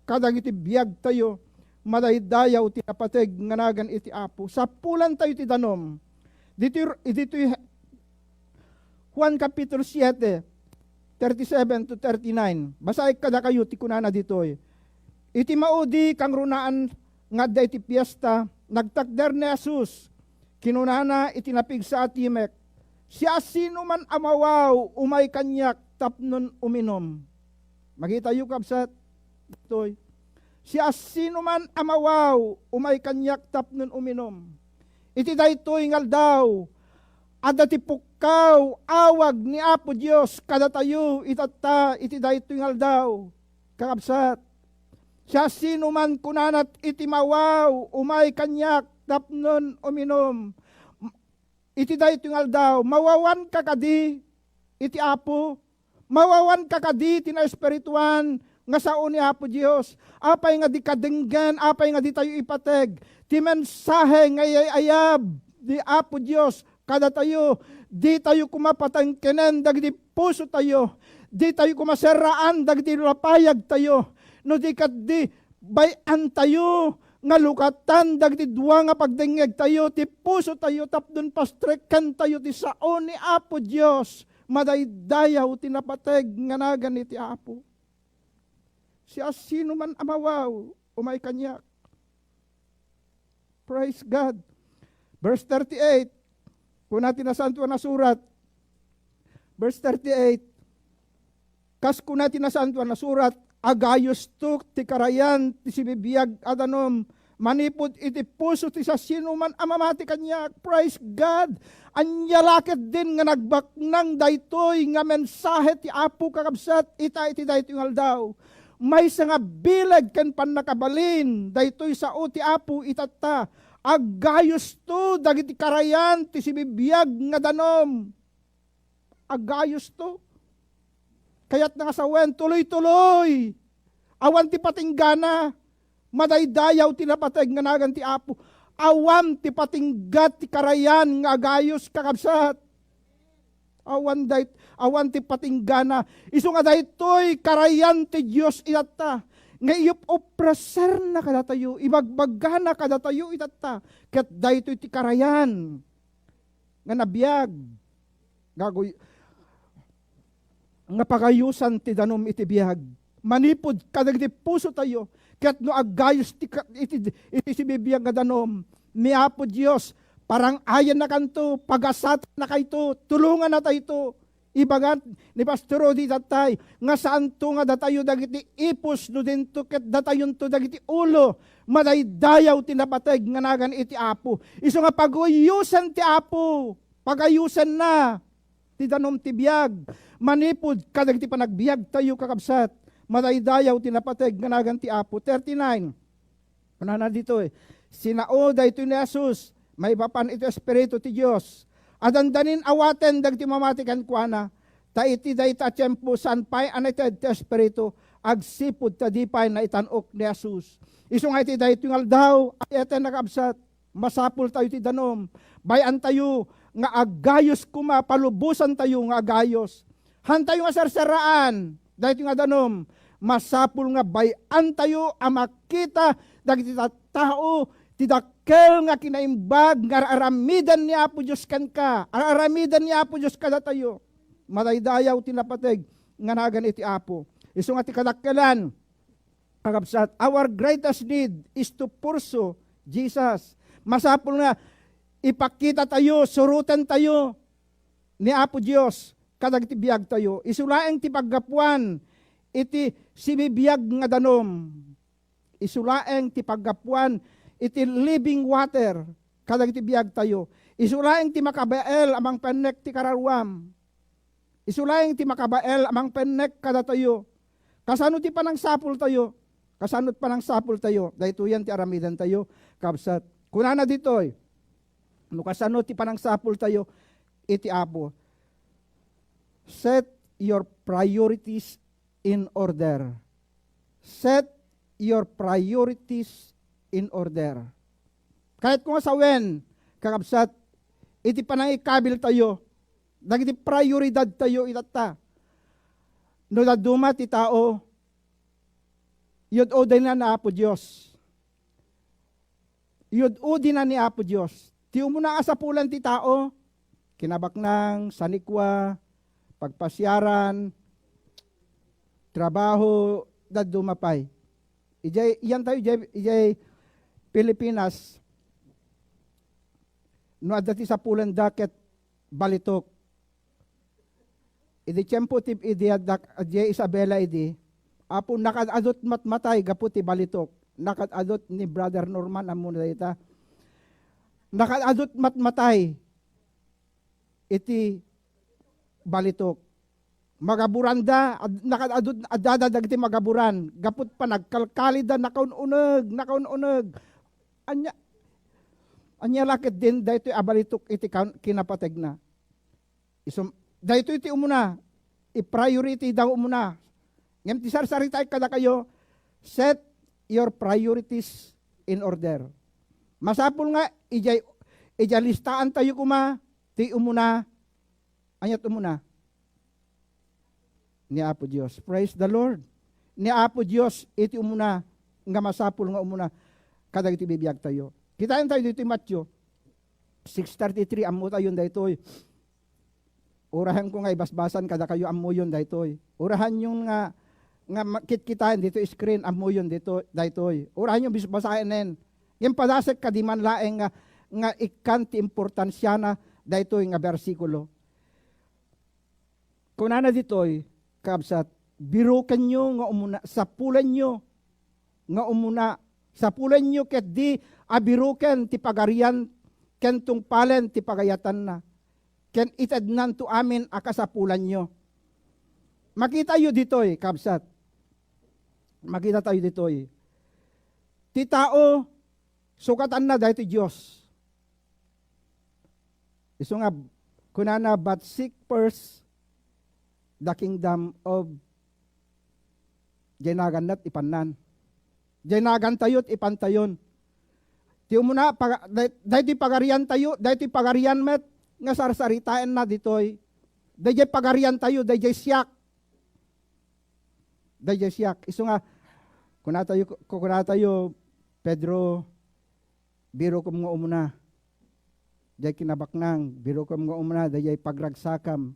kadagiti biagtayo, madaydayaw ti napateg nga nagan iti Apo. Sapulantayo ti danum. Ditoy, ditoy Juan Kapitulo siete, thirty-seven to thirty-nine. Basaek kadakayo ti kunana ditoy. Iti maudi kangrunaan nga adda iti fiesta, nagtakder ni Jesus. Kinunana iti napigsa a timek, "Siasinoman a mawaw, umay kaniak tapnon uminum." Makitayo, kabsat, ditoy. "Siasinoman a mawaw, umay kaniak tapnon uminum." Iti daytoy nga aldaw, adda ti pukkaw, awag ni Apo Dios kadatayo itatta iti daytoy nga aldaw. Kakabsat, siasinoman kunanat iti mawaw, umay kaniak tapnon uminum. Iti daytoy nga aldaw, mawawanka kadi iti Apo? Mawawanka kadi ti naespirituan nga sao ni Apo Dios? Apay nga dika denggen, apay nga ditayo ipateg ti mensahe nga iyay-ayab ni Apo Dios kadatayo? Ditayo koma patengkenen dagiti pusotayo. Ditayo koma serraan dagiti lapayagtayo. No di ket di, bay-antayo nga lukatan dagiti dua nga pagdengngegtayo, ti pusotayo, tapnon pastrekentayo ti sao ni Apo Dios. Madaydayaw ti napateg nga nagan iti Apo. Siasinoman a mawaw, umay kaniak. Praise God. Verse thirty-eight, kuna ti Nasantoan a Surat, verse thirty-eight, kas kuna ti Nasantoan a Surat, "Agayosto ti karayan ti sibibiag a danum manipud iti puso ti siasinoman a mamati kaniak." Praise God! Ania la ketdin nga nagbaknang daytoy nga mensahe ti Apo, kakabsat, ita iti daytoy nga aldaw? Maysa nga bileg ken pannakabalin daytoy sao ti Apo itatta. Agayosto dagiti karayan ti sibibiag nga danum. Agayosto. Kayatna nga sawen, tuloy-tuloy. Awan ti patinggana. Madaydayaw ti napateg nga nagan ti Apo. Awan ti patingga ti karayan nga agayos, kakabsat. Awan dayt-, awan ti patinggana. Isu nga daytoy karayan ti Dios itatta. Nga iyop-, opreserna kadatayo, ibagbagana kadatayo itatta. Ket daytoy ti karayan nga nabiag, nga aguy-, nga pagayosan ti danum iti biag. Manipud kadagiti pusotayo, ket no aggayos ti ka-, iti, iti sibibiag nga danum, ni Apo Dios, parang-ayannakanto, pagasatannakayto, tulongannatayto. Ibaga ni Pastor Rudy tattay, nga saanto nga datayo dagiti ipus no dinto ket datayonto dagiti ulo. Madaydayaw ti napateg nga nagan iti Apo. Isu nga pagayosan ti Apo, pagayosanna ti danum ti biag. Manipud kadagiti panagbiagtayo, kakabsat, madaydayaw ti napateg nga nagan ti Apo. Thirty-nine. Kunana ditoy, sinao daytoy ni Jesus maipapan iti Espiritu ti Dios a dandanin awaten dagiti mamati kenkuana, ta iti dayta a tiempo saan pay a naited ti Espiritu agsipud ta di pay naitan-ok ni Jesus. Isu nga iti daytoy nga aldaw, ay-ayatennak, kakabsat, masapultayo ti danum. Bay-antayo nga aggayos koma, palubosantayo nga agayos. Hantayo nga serseraan daytoy nga danum. Masapul nga bay-antayo a makita dagiti tattao ti dakkel nga kinaimbag nga ar-aramiden ni Apo Dios kenka, ar-aramiden ni Apo Dios kadatayo. Madaydayaw ti napateg nga nagan iti Apo. Isu nga ti kadakkelan, Kakabsat, our greatest need is to pursue Jesus. Masapul nga ipakita tayo, suroten tayo ni Apo Dios kadagiti biag tayo. Isu laeng ti paggapuan iti sibibiag nga danum. Isu laeng ti paggapuan iti living water kadagiti biag tayo. Isu laeng ti makabael a mangpennek ti kararuam. Isu laeng ti makabael a mangpennek kadatayo. Kasano ti panangsapul tayo? Kasano ti panangsapul tayo? Daytoyen ti aramiden tayo, kabsat. Kunana ditoy, no kasano ti panangsapul tayo iti Apo. Set your priorities in order. Set your priorities in order. Kayatko nga sawen, kakabsat, iti panangikabil tayo, dagiti prioridad tayo itatta. No dadduma ti tao, yud-odayna ni Apo Dios. Yud-odayna ni Apo Dios. Ti umuna a sapulan ti tao, kinabaknang, sanikua, pagpasiaran, trabaho, dadduma pay. Ijay, iyan tayo, ijay, ijay Pilipinas, no adda ti sapulanda ket balitok. Idi tiempo ti, idi adda, adiay Isabela idi, Apo, nakaad-adut matmatay gapu ti balitok. Nakaad-adut ni Brother Norman, ammona dayta. Nakaad-adut matmatay iti balitok. Magaburanda, ad-, nakaad-adut, addada dagiti magaburan. Gaput panagkalkalida, nakaun-uneg, nakaun-uneg. Ania, ania la ketdin daytoy a balitok iti kan-, kinapategna. Isum-, daytoy ti umuna, i-priority daw umuna. Ngem ti sarsaritaek kadakayo, set your priorities in order. Masapul nga, ijay, ijay listaan tayo kuma, ti umuna, aniat umuna? Ni Apo Dios. Praise the Lord. Ni Apo Dios, iti umuna, nga masapul nga umuna, kadagiti bibiag tayo. Kitaen tayo dito Matthew six thirty-three, ammo tayon daytoy. Urahanko nga ibasbasan kadakayo, ammoyon daytoy. Urahanyo nga, nga ma-, kitkitaen dito screen, ammoyon dito, daytoy. Urahanyo bisbasaenen. Ngem padasek kadi man laeng nga, nga ikkan ti importansiana daytoy nga bersikulo. Kunana ditoy, kabsat, birukenyo nga umuna, sapulenyo nga umuna, sapulenyo ketdi a biruken ti pagarian ken tungpalen ti pagayatanna, ken itednanto amin a kasapulanyo. Makitayo ditoy, kabsat. Makita tayo ditoy. Ti tao, sukatanna daytoy Dios. Isu nga, kunana, "But seek first the kingdom of," jay naganna ti ipannan. Jay nagantayo ti ipantayon. Ti umuna, paga-, day-, daytoy pagarian tayo, daytoy pagarian met nga sarsaritaenna ditoy. Dayjay pagarian tayo, dayjay siak. Dayjay siak. Isu nga, kunatayo, ku-, kunatayo, Pedro, birukem nga umuna. Jay kinabaknang, birukem nga umuna, dayjay pagragsakam,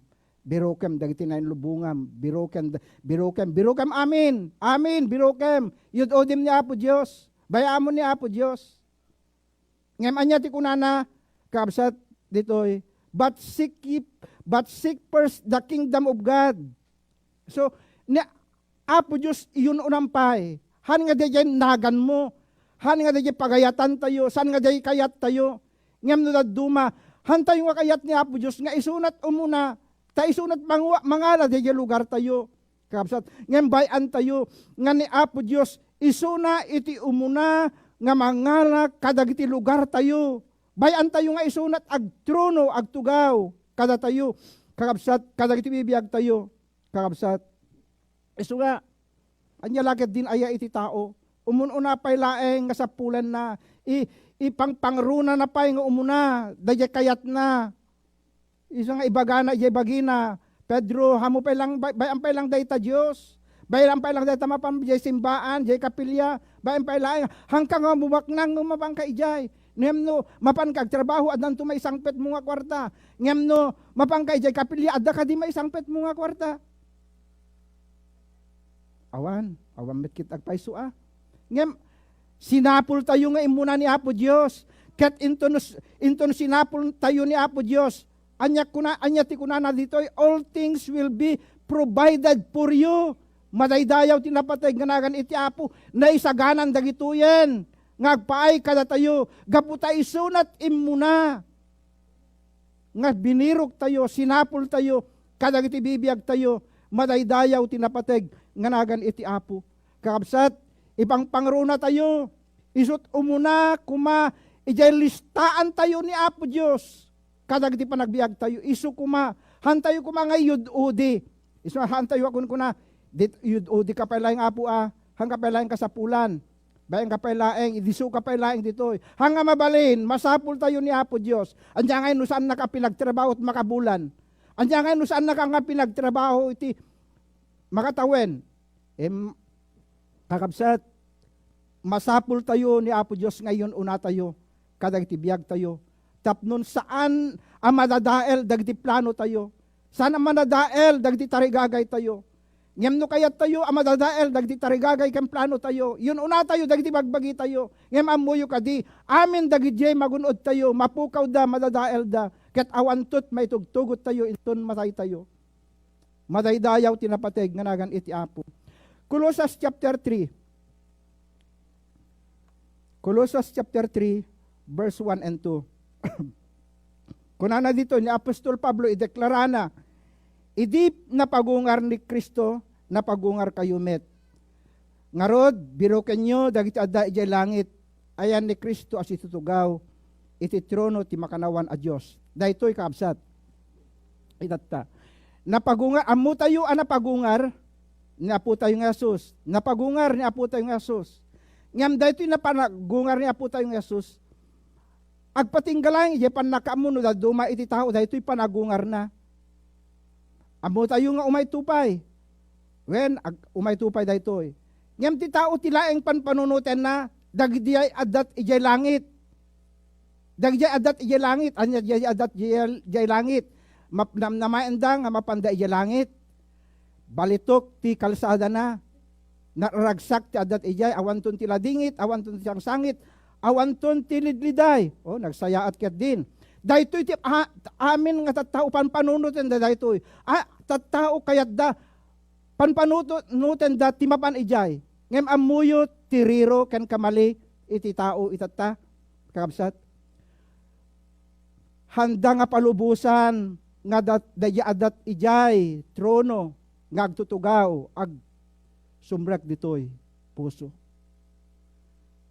birukem dagiti nainlubongam, birukem, birukem, birukem, amin, amin, birukem. Yud-odim ni Apo Dios, bay-amon ni Apo Dios. Ngem ania ti kunana, kabsat, ditoy, "But seek ye, but seek first the kingdom of God." So, ni Apo Dios iyun-unam pay. Han nga dayjay naganmo, han nga dayjay pagayatantayo, saan nga dayjay kayattayo. Ngem no dadduma, han tayo nga kayat ni Apo Dios nga isunat umuna, ta isunat mangua-, mangala dayjay lugartayo. Kabsat, ngem bay-antayo nga ni Apo Dios isuna iti umuna nga mangala kadagiti lugartayo. Bay-antayo nga isunat agtrono, agtugaw kadatayo, kakabsat, kadagiti bibiagtayo, kakabsat. Isu nga, ania la ketdin aya iti tao? Umun-una pay laeng nga sapulanna, i-, ipangpangrunana pay nga umuna, dayjay kayatna. Isu nga ibagana idiay bagina, "Pedro, haanmo pay lang, bay-, bay-am pay lang dayta Dios. Bay-am pay lang dayta mapan idiay simbaan, idiay kapilya. Bay-am pay laeng, haanka nga bumaknang no mapanka idiay. Ngem no mapanka agtrabaho, addanto maisangpetmo nga kuarta. Ngem no mapanka idiay kapilya, adda kadi maisangpetmo nga kuarta." Awan, awan met ket agpayso a. Ngem, sinapultayo nga immuna ni Apo Dios. Ket inton, inton sinapultayo ni Apo Dios, ania kuna, ania ti kunana ditoy? "All things will be provided for you." Madaydayaw ti napateg nga nagan iti Apo. Naisaganan dagitoyen nga agpaay kadatayo gapu ta isunat immuna nga biniroktayo, sinapultayo kadagiti bibiagtayo. Madaydayaw ti napateg nga nagan iti Apo. Kakabsat, ipangpangrunatayo, isut' umuna koma idiay listaantayo ni Apo Dios kadagiti panagbiagtayo. Isu koma, hantayo koma nga iyud-udi. Isu, hantayo a kunkuna, dit iyud-udi ka pay laeng, Apo, a, han ka pay laeng kasapulan. Baeng ka pay laeng, idisu ka pay laeng ditoy. Haan nga mabalin, masapultayo ni Apo Dios. Ania ngay no saannaka a pinagtrabaho iti makabulan? Ania ngay no saannaka nga pinagtrabaho iti makatawen? Em, kakabsat, masapultayo ni Apo Dios nga iyun-unatayo kadagiti biagtayo. Tapno saan a madadael dagiti planotayo. Saan a madadael dagiti tarigagaytayo. Ngem no kayattayo a madadael dagiti tarigagay ken planotayo, iyun-unatayo dagiti bagbagitayo. Ngem ammoyo kadi, amin dagidiay magun-odtayo, mapukawda, madadaelda, ket awanto ti maitugtugottayo inton mataytayo. Madaydayaw ti napateg nga nagan iti Apo. Colosas chapter three. Colosas chapter three, verse one and two. Kunana dito ni Apostol Pablo, ideklarana, "Idi napagungar ni Cristo, napagungar kayo met. Ngarud, birokenyo dagiti adda idiay langit, ayan ni Cristo a situtugaw iti trono ti makannawan a Dios." Daytoy, kaabsat, itatta. Napagungar, ammotayo a napagungar ni Apotayo nga Jesus. Napagungar ni Apotayo nga Jesus. Ngem daytoy napanagungar ni Apotayo nga Jesus, agpatingga laeng idiay pannakaammo no dadduma iti tao daytoy panagungarna. Ammotayo nga umayto pay. Wen, ag-, umayto pay daytoy. Ngem ti tao ti laeng panpanunotenna, dagidiay addat idiay langit. Dagidiay addat idiay langit. Ania diay addat diay, diay langit? Map-, namnamaenda nga mapanda idiay langit. Balitok ti kalsadana. Naragsak ti addat idiay, awanton ti ladingit, awanton ti sangsangit, awanton ti lidliday. O, nagsayaat ketdin. Daytoy ti a-, amin nga tattao panpanunotenda daytoy. A, tattao kayatda, panpanunotenda ti mapan idiay. Ngem ammoyo ti riro ken kamali iti tao itatta, kakabsat. Handa nga palubosan nga dat-, daydi addat idiay trono nga agtutugaw, ag-, sumrek ditoy puso.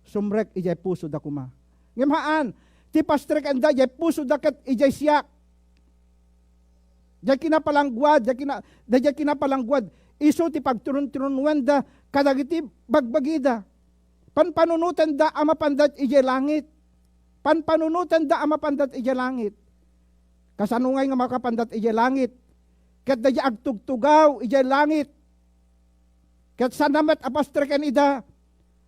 Sumrek idiay pusoda koma. Ngem haan, ti pastrekenda idiay pusoda ket idiay siak. Diay kinapalangguad, diay kina-, diay kinapalangguad, isu ti pagturunturunwenda kadagiti bagbagida. Panpanunotenda a mapanda idiay langit. Panpanunotenda a mapanda idiay langit. Kasano ngay nga makapandat idiay langit? Ket daydi agtugtugaw idiay langit. Ket saanna met a pastreken ida.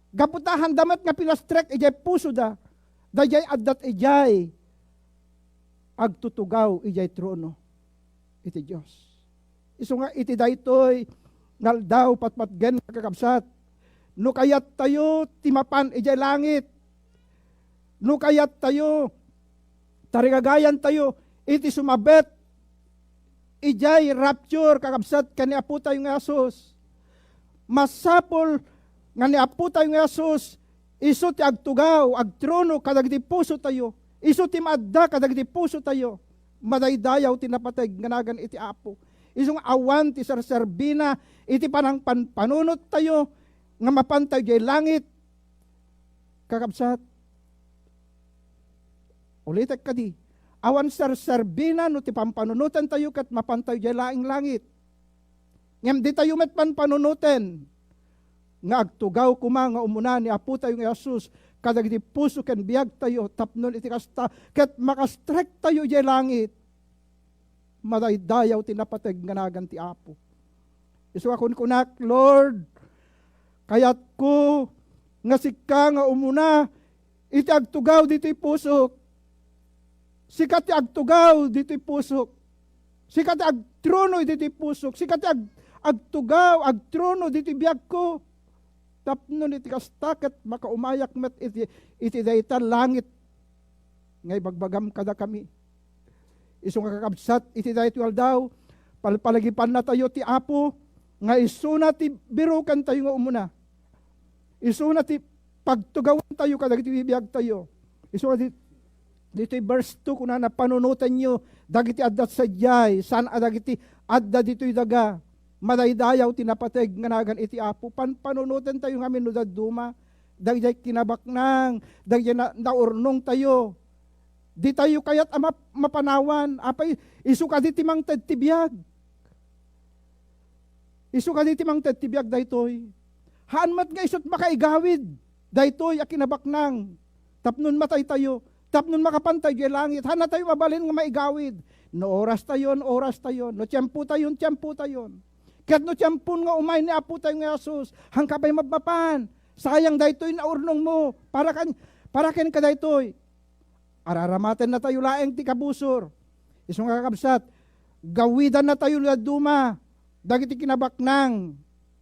Gapu ta handa met nga pinastrek idiay pusoda. Daydiay addat idiay agtutugaw idiay trono iti Dios. Isu nga iti daytoy nga aldaw, patpatgen, kakabsat, no kayattayo ti mapan idiay langit, no kayattayo, tarigagayantayo iti sumabet idiay rapture, kakabsat, ken ni Apotayo nga Jesus, masapul nga ni Apotayo nga Jesus, isu ti agtugaw, agtrono kadagiti pusotayo. Isu ti maadda kadagiti pusotayo. Madaydayaw ti napateg nga nagan iti Apo. Isu nga awan ti serserbina iti panangpanpanunottayo nga mapantayo diay langit. Kakabsat, ulitek kadi, awan serserbina no ti pampanunotentayo ket mapantayo diay laeng langit. Ngem ditayo met panpanunoten nga agtugaw koma nga umuna ni Apotayo nga Jesus kadagiti puso ken biagtayo tapno iti kasta ket makastrektayo idiay langit. Madaydayaw ti napateg nga nagan ti Apo. Isu a kunkunak, Lord, kayatko nga sika nga umuna iti agtugaw ditoy pusok. Sika ti agtugaw ditoy pusok. Sika ti agtrono ditoy pusok. Sika ti ag-, agtugaw, agtrono ditoy biagko. Tapno iti kasta, ket makaumayak met iti, iti dayta langit nga ibagbagam kadakami. Isu nga kakabsat, iti daytoy aldaw, palpalagipannatayo ti Apo, nga isuna ti birukentayo nga umuna. Isuna ti pagtugawantayo kadagiti bibiagtayo. Isu nga di-, ditoy verse two, kunana, "Panunotenyo dagiti adda sadiay, saan a dagiti adda ditoy daga. Madaydayaw ti napateg nga nagan iti Apo." Pan-, panunotentayo ngamin no dadduma, dagiti kinabaknang, dagiti na-, naurnongtayo. Ditayo kayat a map-, mapanawan. Apay, isu kadi ti mangted ti biag. Isu kadi ti mangted ti biag daytoy. Haan met nga isut makaigawid daytoy a kinabaknang. Tapnon mataytayo, tapnon makapantayo idiay langit, haanna tayo mabalin nga maigawid. No orastayon, orastayon. No tiempotayon, tiempotayon. Ket no tiempon nga umay ni Apotayo nga Jesus, haanka pay mapmapan. Sayang daytoy naurnongmo. Para kan-, para kenka daytoy. Araramatan natayo laeng ti kabusor. Isu nga kakabsat, gawidan natayo dadduma dagiti kinabaknang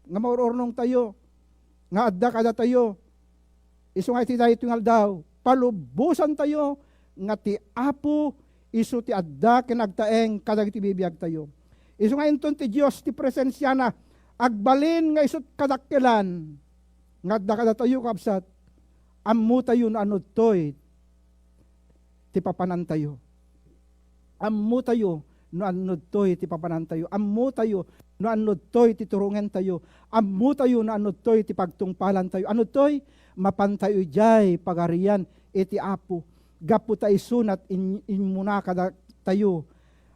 nga maur-urnongtayo, nga adda kadatayo. Isu nga iti daytoy nga aldaw, palubosantayo nga ti Apo isu ti adda ken agtaeng kadagiti bibiagtayo. Isu nga inton ti Dios ti presensiana agbalin nga isut kadakkelan nga adda kadatayo, kabsat, ammotayo no anno ditoy ti papanantayo. Ammotayo no anno ditoy ti papanantayo. Ammotayo no anno ditoy ti turongentayo. Ammotayo no anno ditoy ti pagtungpalantayo. Anno ditoy? Mapantayo idiay Pagarian iti Apo. Gapu ta isunat in-, immuna kadatayo,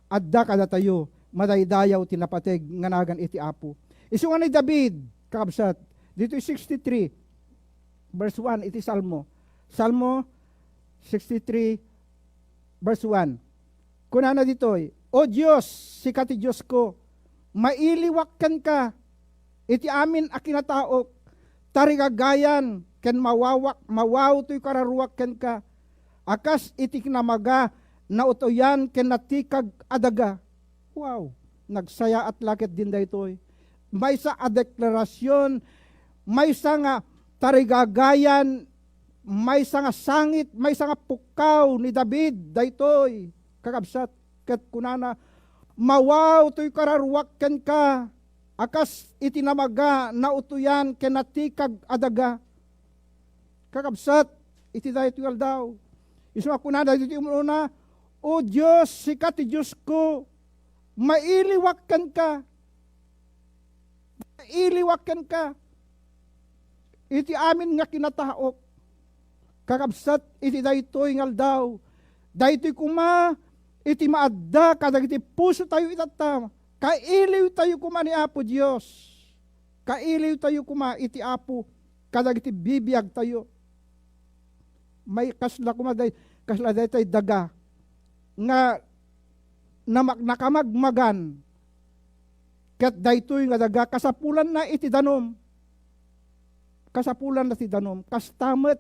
adda kadatayo, madaydayaw ti napateg nga nagan iti Apo. Isu nga ni David, kakabsat, ditoy sixty-three, verse one, iti Salmo. Salmo sixty-three, verse one. Kunana ditoy, "O Dios, sika ti Diosko, mailiwak kenka iti amin a kinataok, tarigagayan ken mawawak, mawaw toy kararuak kenka, a kas iti kinamaga, nautoyan ken natikag a daga." Wow! Nagsayaat la ketdin daytoy. Maysa a deklarasyon, maysa nga tarigagayan, maysa nga sangit, maysa nga pukkaw ni David daytoy, kakabsat, ket kunana, "Mawaw toy kararuak kenka, a kas iti namaga, nautoyan ken natikag a daga." Kakabsat, iti daytoy nga aldaw, isu nga kunana ditoy umuna, "O Dios, sika ti Diosko, mailiwak kenka. Mailiwak kenka iti amin nga kinataok." Kakabsat, iti daytoy nga aldaw, daytoy koma iti maadda kadagiti pusotayo itatta. Kailiwtayo koma ni Apo Dios. Kailiwtayo koma iti Apo kadagiti bibiagtayo. May kasla koma day-, kasla daytoy daga nga namak-, nakamagmagan, ket daytoy nga daga kasapulanna iti danum. Kasapulanna ti danum. Kasta met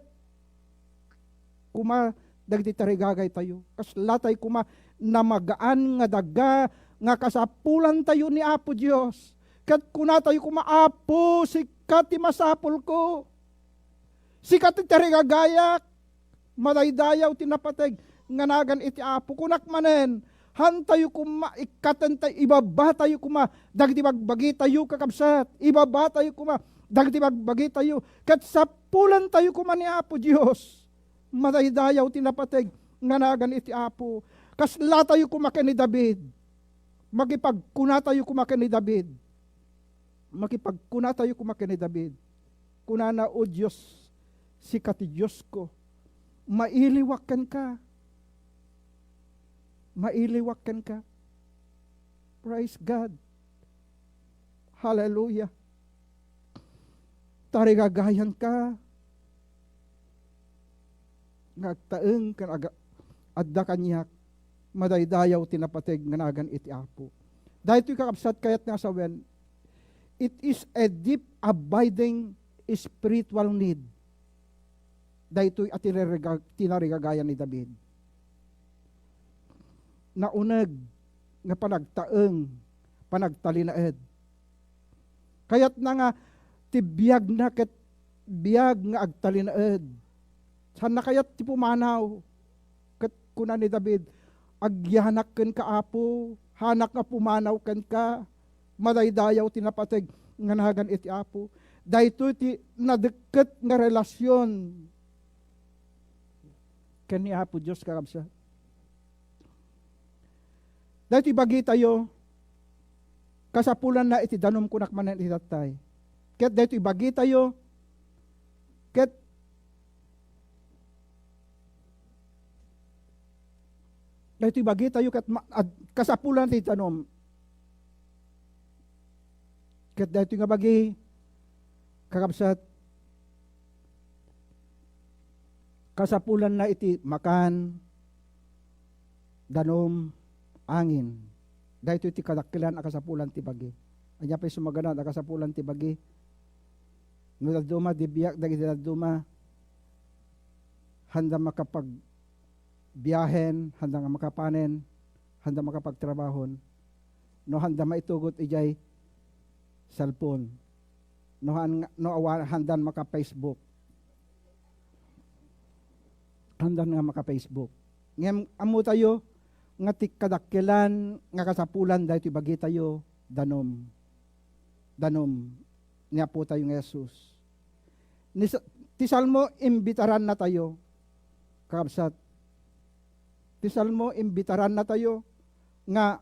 koma dagiti tarigagaytayo. Kasla tay koma namagaan nga daga nga kasapulantayo ni Apo Dios. Ket kunatayo koma, "Apo, sika ti masapulko. Sika ti tarigagayak. Madaydayaw ti napateg nga nagan iti Apo." Kunak manen, haantayo koma, ikkatentayo, ibabatayo koma dagiti bagbagitayo, kakabsat. Ibabatayo koma dagiti bagbagitayo. Ket sapulantayo koma ni Apo Dios. Madaydayaw ti napateg nga nagan iti Apo. Kaslatayo koma ken ni David. Makipagkunatayo koma ken ni David. Makipagkunatayo koma ken ni David. Kunana, "O Dios, sika ti Diosko. Mailiwak kenka. Mailiwak kenka." Praise God. Hallelujah. Tarigagayanka nga agtaeng ken aga-, adda kaniak, madaydayaw ti napateg nga nagan iti Apo. Daytoy, kakabsat, kayat nga sawen, it is a deep, abiding spiritual need. Daytoy a tinariga-, tinarigagayan ni David. Nauneg nga panagtaeng, panagtalinaed. Kayatna nga ti biagna ket biag nga agtalinaed. Saanna kayat ti pumanaw. Ket kuna ni David, "Agyanak kenka, Apo, hanak nga pumanaw kenka. Madaydayaw ti napateg nga nagan iti Apo." Daytoy ti nadekket nga relasion ken ni Apo Dios, kakabsat. Daytoy bagitayo, kasapulanna iti danum, kunak manen iti tattay. Ket daytoy bagitayo, ket daytoy bagitayo ket ma-, ad-, kasapulan ti danum. Ket daytoy nga bagi, kakabsat, kasapulanna iti makan, danum, angin. Daytoy ti kadakkelan a kasapulan ti bagi. Ania pay sumagana a kasapulan ti bagi? No dadduma, di biag dagiti dadduma, handa makapagbiahen, handa nga makapanen, handa makapagtrabahon, no handa maitugot idiay cellphone, no han-, no awan, handan maka-Facebook. Handan nga maka-Facebook. Ngem ammotayo nga ti kadakkelan nga kasapulan daytoy bagitayo, danum. Danum ni Apotayo nga Jesus. Ni sa-, ti Salmo, imbitarannatayo, kakabsat. Ti Salmo, imbitarannatayo nga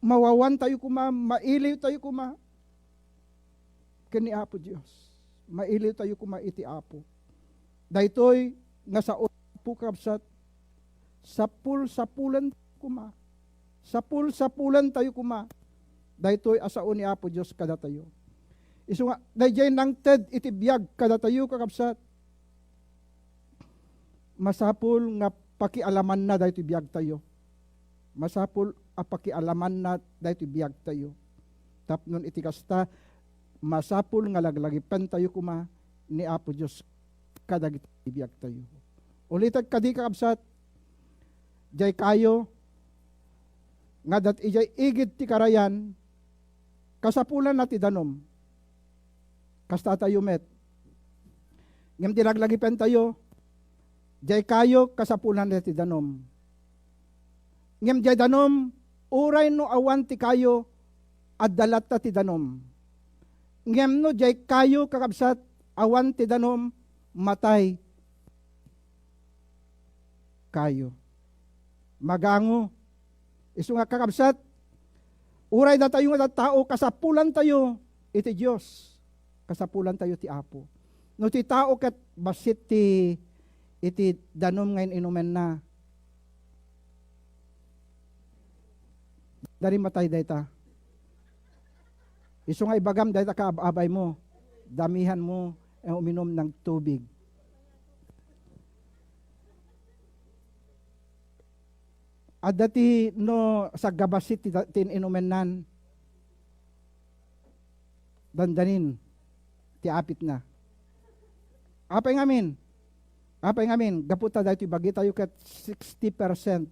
mawawantayo koma, mailiwtayo koma ken ni Apo Dios. Mailiwtayo koma iti Apo. Daytoy nga sao, kakabsat, sapul-sapulen koma. Sapul-sapulantayo koma daytoy a sao ni Apo Dios kadatayo. Isu nga, daydiay nangted iti biag kadatayo, kakabsat, masapul nga pakialamanna daytoy biagtayo. Masapul a pakialamanna daytoy biagtayo. Tapno iti kasta, masapul nga laglagipentayo koma ni Apo Dios kadagiti biagtayo. Ulitek kadi, kakabsat, diay kayo nga dat idiay igid ti karayan, kasapulanna ti danum. Kasta tayo met. Ngem ti laglagipentayo, diay kayo, kasapulanna ti danum. Ngem diay danum, uray no awan ti kayo, adda latta ti danum. Ngem no diay kayo, kakabsat, awan ti danum, matay kayo. Magango. Isu nga, kakabsat, uray datayo nga tattao, kasapulantayo iti Dios. Kasapulantayo ti Apo. No ti tao ket bassit ti, iti danum nga in-inumenna, dadi matay dayta. Isu nga ibagam dayta kaab-abaymo, damihanmo, eh, uminum ng tubig. Adda ti no saggabassit ti, ti in-inumennan. Dandanin ti apitna. Apay ngamin? Apay ngamin? Gapu ta daytoy bagitayo ket sixty percent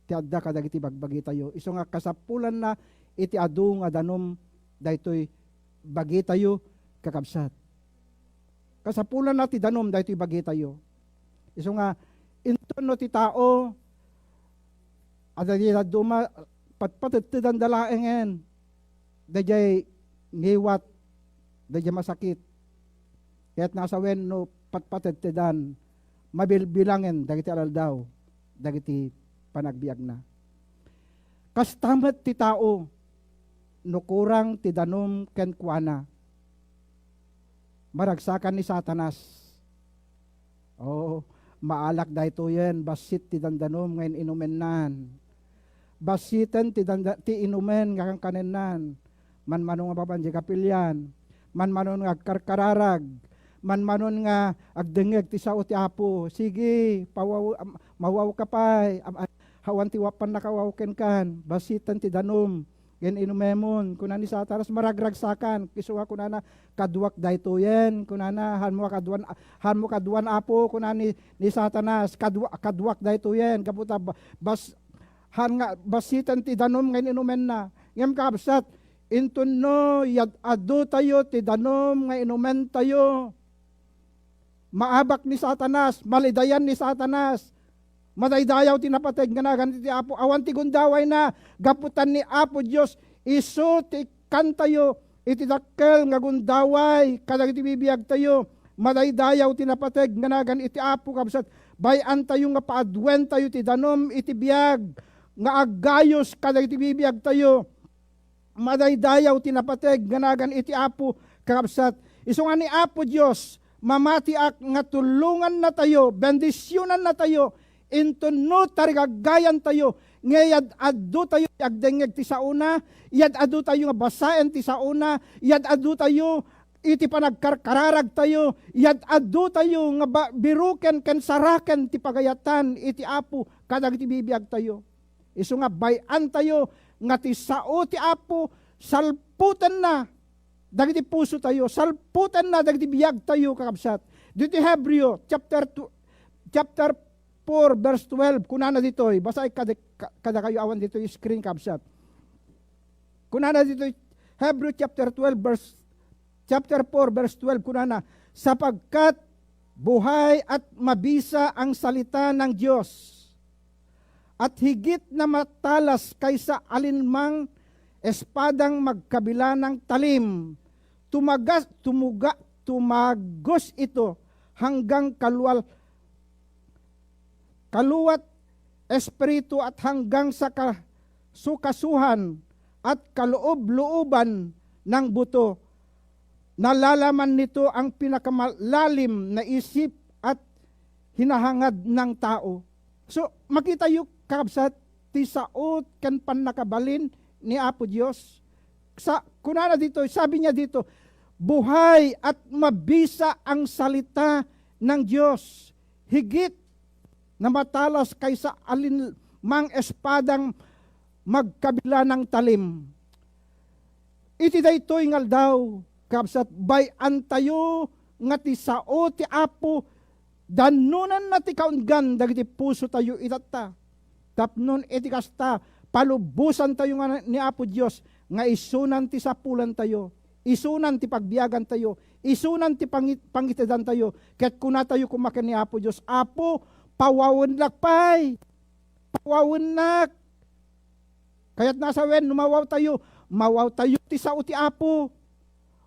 ti adda kadagiti bagbagitayo. Isu nga kasapulanna iti adu nga danum daytoy bagitayo, kakabsat. Kasapulanna ti danum daytoy bagitayo. Isu nga, inton no ti tao, adda di dadduma, patpatettedanda laengen daydiay ngiwat, daydiay masakit. Ket nasawen no patpatettedan, mabilbilangen dagiti alaldaw dagiti panagbiagna. Kasta met ti tao, no kurang ti danum kenkuana, maragsakan ni Satanas. Oo, maalak daytoyen, bassit ti dandanum nga in-inumennan. Bassiten ti danda-, ti inumen nga kankanennan. Manmanon nga baban di kapilian. Manmanon nga agkarkararag. Manmanon nga agdengngeg ti sao ti Apo. Sige, pawaw-, am-, mawaw ka pay. Am-, a-, awan ti wa-, pannakawaw kenkan. Bassiten ti danum nga in-inumemon. Kuna ni Satanas, maragragsakan. Isu nga kunana, "Kaduak daytoyen," kunana, "Hanmo kaduan, hanmo kaduan, Apo," kuna ni, ni Satanas, "Kadua-, kaduak daytoyen." Gapu ta ba-, bas-, han nga, bassiten ti danum nga in-inumenna. Ngem, kabsat, inton no, yad-adutayo ti danum nga inumentayo, maabak ni Satanas, malidayan ni Satanas. Madaydayaw ti napateg nga nagan iti Apo. Awan ti gundawayna, gapu ta ni Apo Dios, isu ti ikkantayo iti dakkel nga gundaway kadagiti bibiagtayo. Madaydayaw ti napateg nga nagan iti Apo, kabsat. Bay-antayo nga paaduentayo ti danum iti biag nga aggayus kadagiti bibiagtayo. Madaydayaw ti napateg nga nagan iti Apo, kakabsat. Isu nga ni Apo Dios, mamatiak nga tulongannatayo, bendisionannatayo, inton no tarigaggayantayo, nga yad-adutayo ti agdengngeg ti saona, yad-adutayo nga basaen ti saona, yad-adutayo iti panagkarkararagtayo, yad-adutayo nga ba-, biruken ken saraken ti pagayatan iti Apo kadagiti bibiagtayo. Isu nga bay-antayo nga ti sao ti Apo, salputenna dagiti pusotayo, salputenna dagiti biagtayo, kakabsat. Ditoy Hebreo chapter two, chapter four, verse twelve, kunana ditoy, basaek kada-, ka-, kadakayo awan ditoy screen, kabsat. Kunana ditoy, Hebreo chapter twelve, verse, chapter four, verse twelve, kunana, "Sapagkat buhay at mabisa ang salita ng Diyos, at higit na matalas kaysa alinmang espadang magkabilanang talim, tumagas, tumuga, tumagos ito hanggang kalwal, kaluwat espiritu at hanggang sa kasukasuhan at kaloob-looban ng buto. Nalalaman nito ang pinakamalalim na isip at hinahangad ng tao." So, makitayo, kabsat, ti sao ken pannakabalin ni Apo Dios. Sa, kunana dito, sabi niya dito, "Buhay at mabisa ang salita ng Dios. Higit na matalas kaysa alinmang espadang magkabilanang talim." Iti daytoy nga aldaw, kabsat, bay-antayo nga ti sao ti Apo, danunanna ti kaunggan dagiti pusotayo itatta. Tapnon iti kasta, palubosantayo nga ni Apo Dios nga isunan ti sapulantayo, isunan ti pagbiagantayo, isunan ti pangi-, pangitedantayo, ket kunatayo koma ken ni Apo Dios, "Apo, pawawennak pay. Pawawennak." Kayatna a sawen, no mawawtayo, mawawtayo ti sao ti Apo.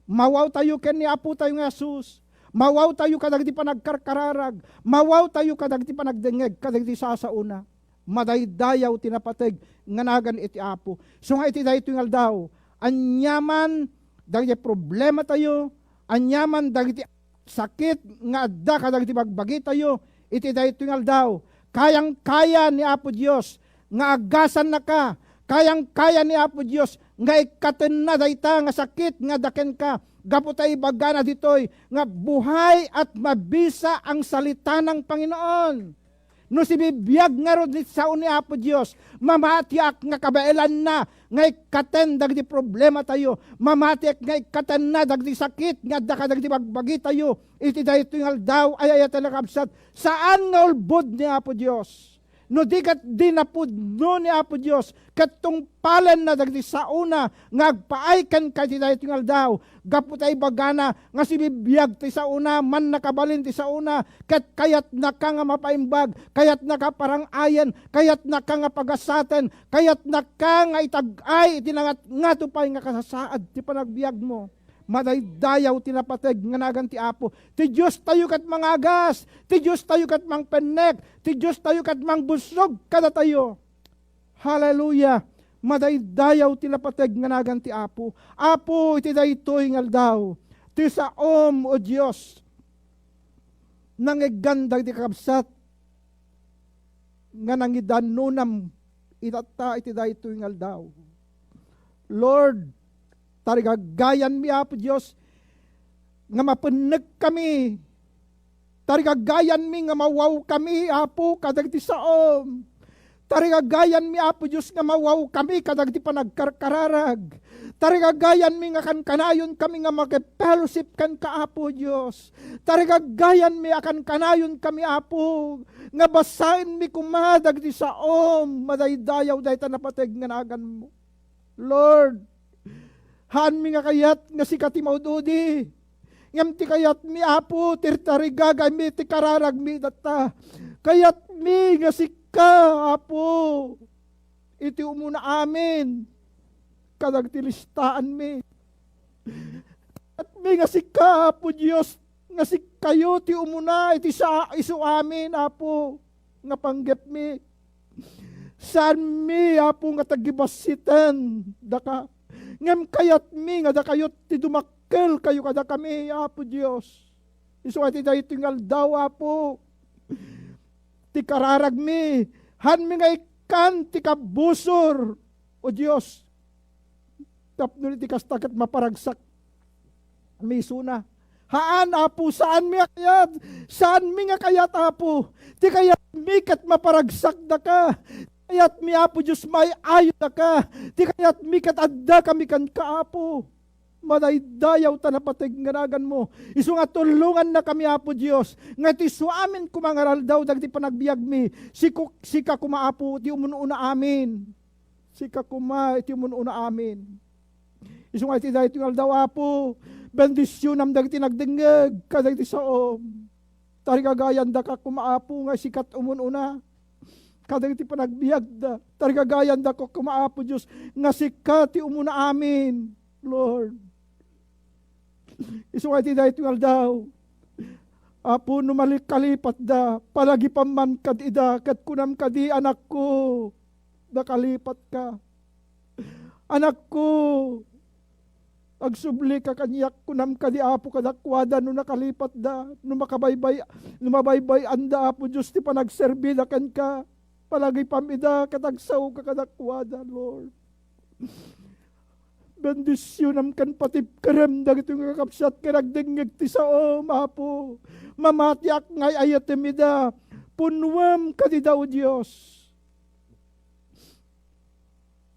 Mawawtayo ken ni Apotayo nga Jesus. Mawawtayo kadagiti panagkarkararag. Mawawtayo kadagiti panagdengngeg kadagiti sasaona. Madaydayaw ti napateg nga nagan iti Apo. Isu nga iti daytoy nga aldaw, aniaman dagiti problematayo, aniaman dagiti sakit nga adda kadagiti bagbagitayo iti daytoy nga aldaw, kayang-kaya ni Apo Dios nga agasannaka, kayang-kaya ni Apo Dios nga ikkatenna dayta nga sakit nga adda kenka, gapu ta ibagana ditoy nga buhay at mabisa ang salita ng Panginoon. No sibibiag ngarud ni sao ni Apo Dios, mamatiak nga kabaelanna nga ikkaten dagiti problematayo, mamatiak nga ikkatenna dagiti sakit nga adda kadagiti bagbagitayo iti daytoy nga aldaw. Ay-ayaten a kabsat, saan nga ulbod ni Apo Dios. No di ket di napudno ni Apo Dios, ket tungpalenna dagiti saona nga agpaay kenka iti daytoy nga aldaw, gapu ta ibagana nga sibibiag ti saona, mannakabalin ti saona, ket kayatnaka nga mapaimbag, kayatnaka parang-ayen, kayatnaka nga pagasaten, kayatnaka nga itag-ay iti nangatngato pay nga kasasaad ti panagbiagmo. Madaydayaw ti napateg nga nagan ti Apo. Ti Diostayo ket mangagas, ti Diostayo ket mangpennek, ti Diostayo ket mangbusog kadatayo. Hallelujah! Madaydayaw ti napateg nga nagan ti Apo. Apo, iti daytoy nga aldaw, ti saom, O Dios, nangeggan dagiti kakabsat nga nangidanonam itatta iti daytoy nga aldaw. Lord, tarigaggayanmi, Apo Dios, nga mapennekkami. Tarigaggayanmi nga mawawkami, Apo, kadagiti saom. Tarigaggayanmi, Apo Dios, nga mawawkami kadagiti panagkarkararag. Tarigaggayanmi nga kankanayonkami nga makipellowship kenka, Apo Dios. Tarigaggayanmi a kankanayonkami, Apo, nga basaenmi koma dagiti saom. Madaydayaw dayta napateg nga naganmo. Lord, haanmi nga kayat nga sika ti maud-udi. Ngem ti kayatmi, Apo, ti tarigagaymi, ti kararagmi dayta. Kayatmi nga sika, Apo, iti umuna amin kadagiti listaanmi. Kayatmi nga sika, Apo Dios, nga sikayo ti umuna iti sa-, isu amin, Apo, nga panggepmi. Saanmi, Apo, nga tagibassiten daka. Ngem kayatmi nga dakayo ti dumakkel kayo kadakami, Apo Dios. Isu nga iti daytoy nga aldaw, Apo, ti kararagmi, haanmi nga ikkan ti kabusor, O Dios. Tapno iti kasta ket maparagsak misuna. Haan, Apo, saanmi nga kayat. Saanmi nga kayat, Apo. Ti kayatmi ket maparagsak daka. Ti kayatmi, Apo Dios, maay-ayo daka. Ti kayatmi ket adda kami kenka, Apo. Madaydayaw ta napateg nga naganmo. Isu nga tulongannakami, Apo Dios, nga iti isu amin koma nga aldaw dagiti panagbiagmi. Siku-, sika koma, Apo, ti umun-una amin. Sika koma iti umun-una amin. Isu nga iti daytoy nga aldaw, Apo, bendisionam dagiti nagdengngeg kadagiti saom. Tarigagayandaka koma, Apo, nga sikat umun-una kadagiti panagbiagda. Tarigagayandaka koma, Apo Dios, nga sika ti umuna amin, Lord. Isu nga iti daytoy nga aldaw, Apo, no malikalipatda, palagipam man kad ida, ket kunam kadi, "Anakko, nakalipatka." "Anakko, agsublika kaniak," kunam kadi, Apo, kadakuada no nakalipatda, no makabaybay-, no mabaybay-anda, Apo Dios, ti panagserbida kenka. Palagipam ida ket agsaoka kadakuada, Lord. Bendisionam ken patibkerem dagitoy nga kakabsat nga nagdengngeg ti saom, Apo. Mamatiak nga ay-ayatem ida. Punnuem kadida, O Dios.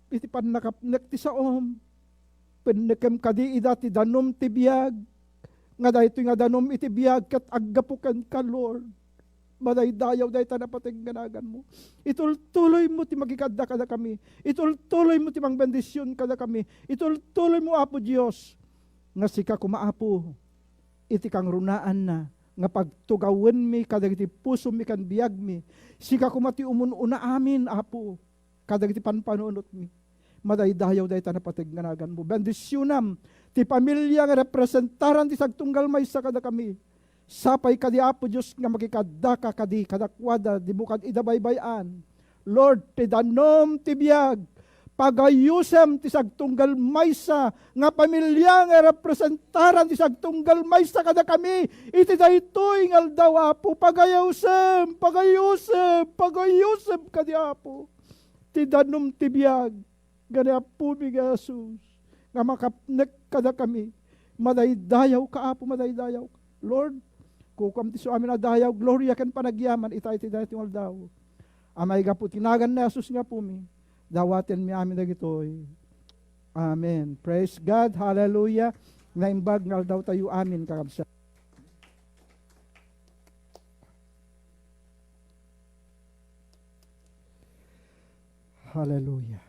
Iti pannakapnek ti saom, pennekem kadi ida ti danum ti biag, nga daytoy nga danum iti biag ket aggapu kenka, Lord. Madaydayaw dayta napateg nga naganmo. Itultuloymo ti makikadda kadakami. Itultuloymo ti mangbendision kadakami. Itultuloymo, Apo Dios, nga sika koma, Apo, iti kangrunaanna nga pagtugawenmi kadagiti pusomi ken biagmi. Sika koma ti umun-una amin, Apo, kadagiti panpanunotmi. Madaydayaw dayta napateg nga naganmo. Bendisionam ti pamilia nga representaran ti sagtunggal maysa kadakami. Sapay kadi, Apo Dios, nga makikaddaka kadi kadakuada, di mo kad ida baybay-an. Lord, ti danum ti biag, pagayusem ti sagtunggal maysa nga pamilia nga representaran ti sagtunggal maysa kadakami iti daytoy nga aldaw, Apo. Pagayusem, pagayusem, pagayusem kadi, Apo, ti danum ti biag. Gani, Apomi nga Jesus, nga makapnek kadakami. Madaydayaw ka, Apo, madaydayaw ka. Lord, kukuam ti isu amin a dayaw, gloria ken panagyaman ita iti daytoy nga aldaw. A maigapu ti nagan ni Jesus nga Apomi, dawatenmi amin dagitoy. Amen. Praise God. Hallelujah. Naimbag nga aldaw tayo. Amen, kakabsat. Hallelujah.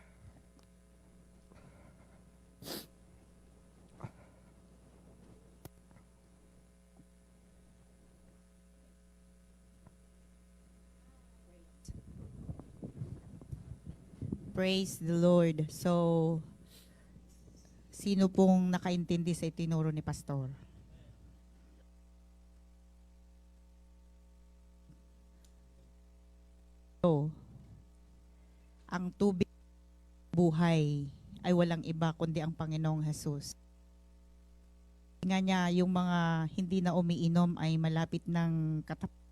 Praise the Lord. So, sino pong nakaintindi sa itinuro ni Pastor? So, ang tubig buhay ay walang iba kundi ang Panginoong Jesus. Nga niya, yung mga hindi na umiinom ay malapit ng katap-,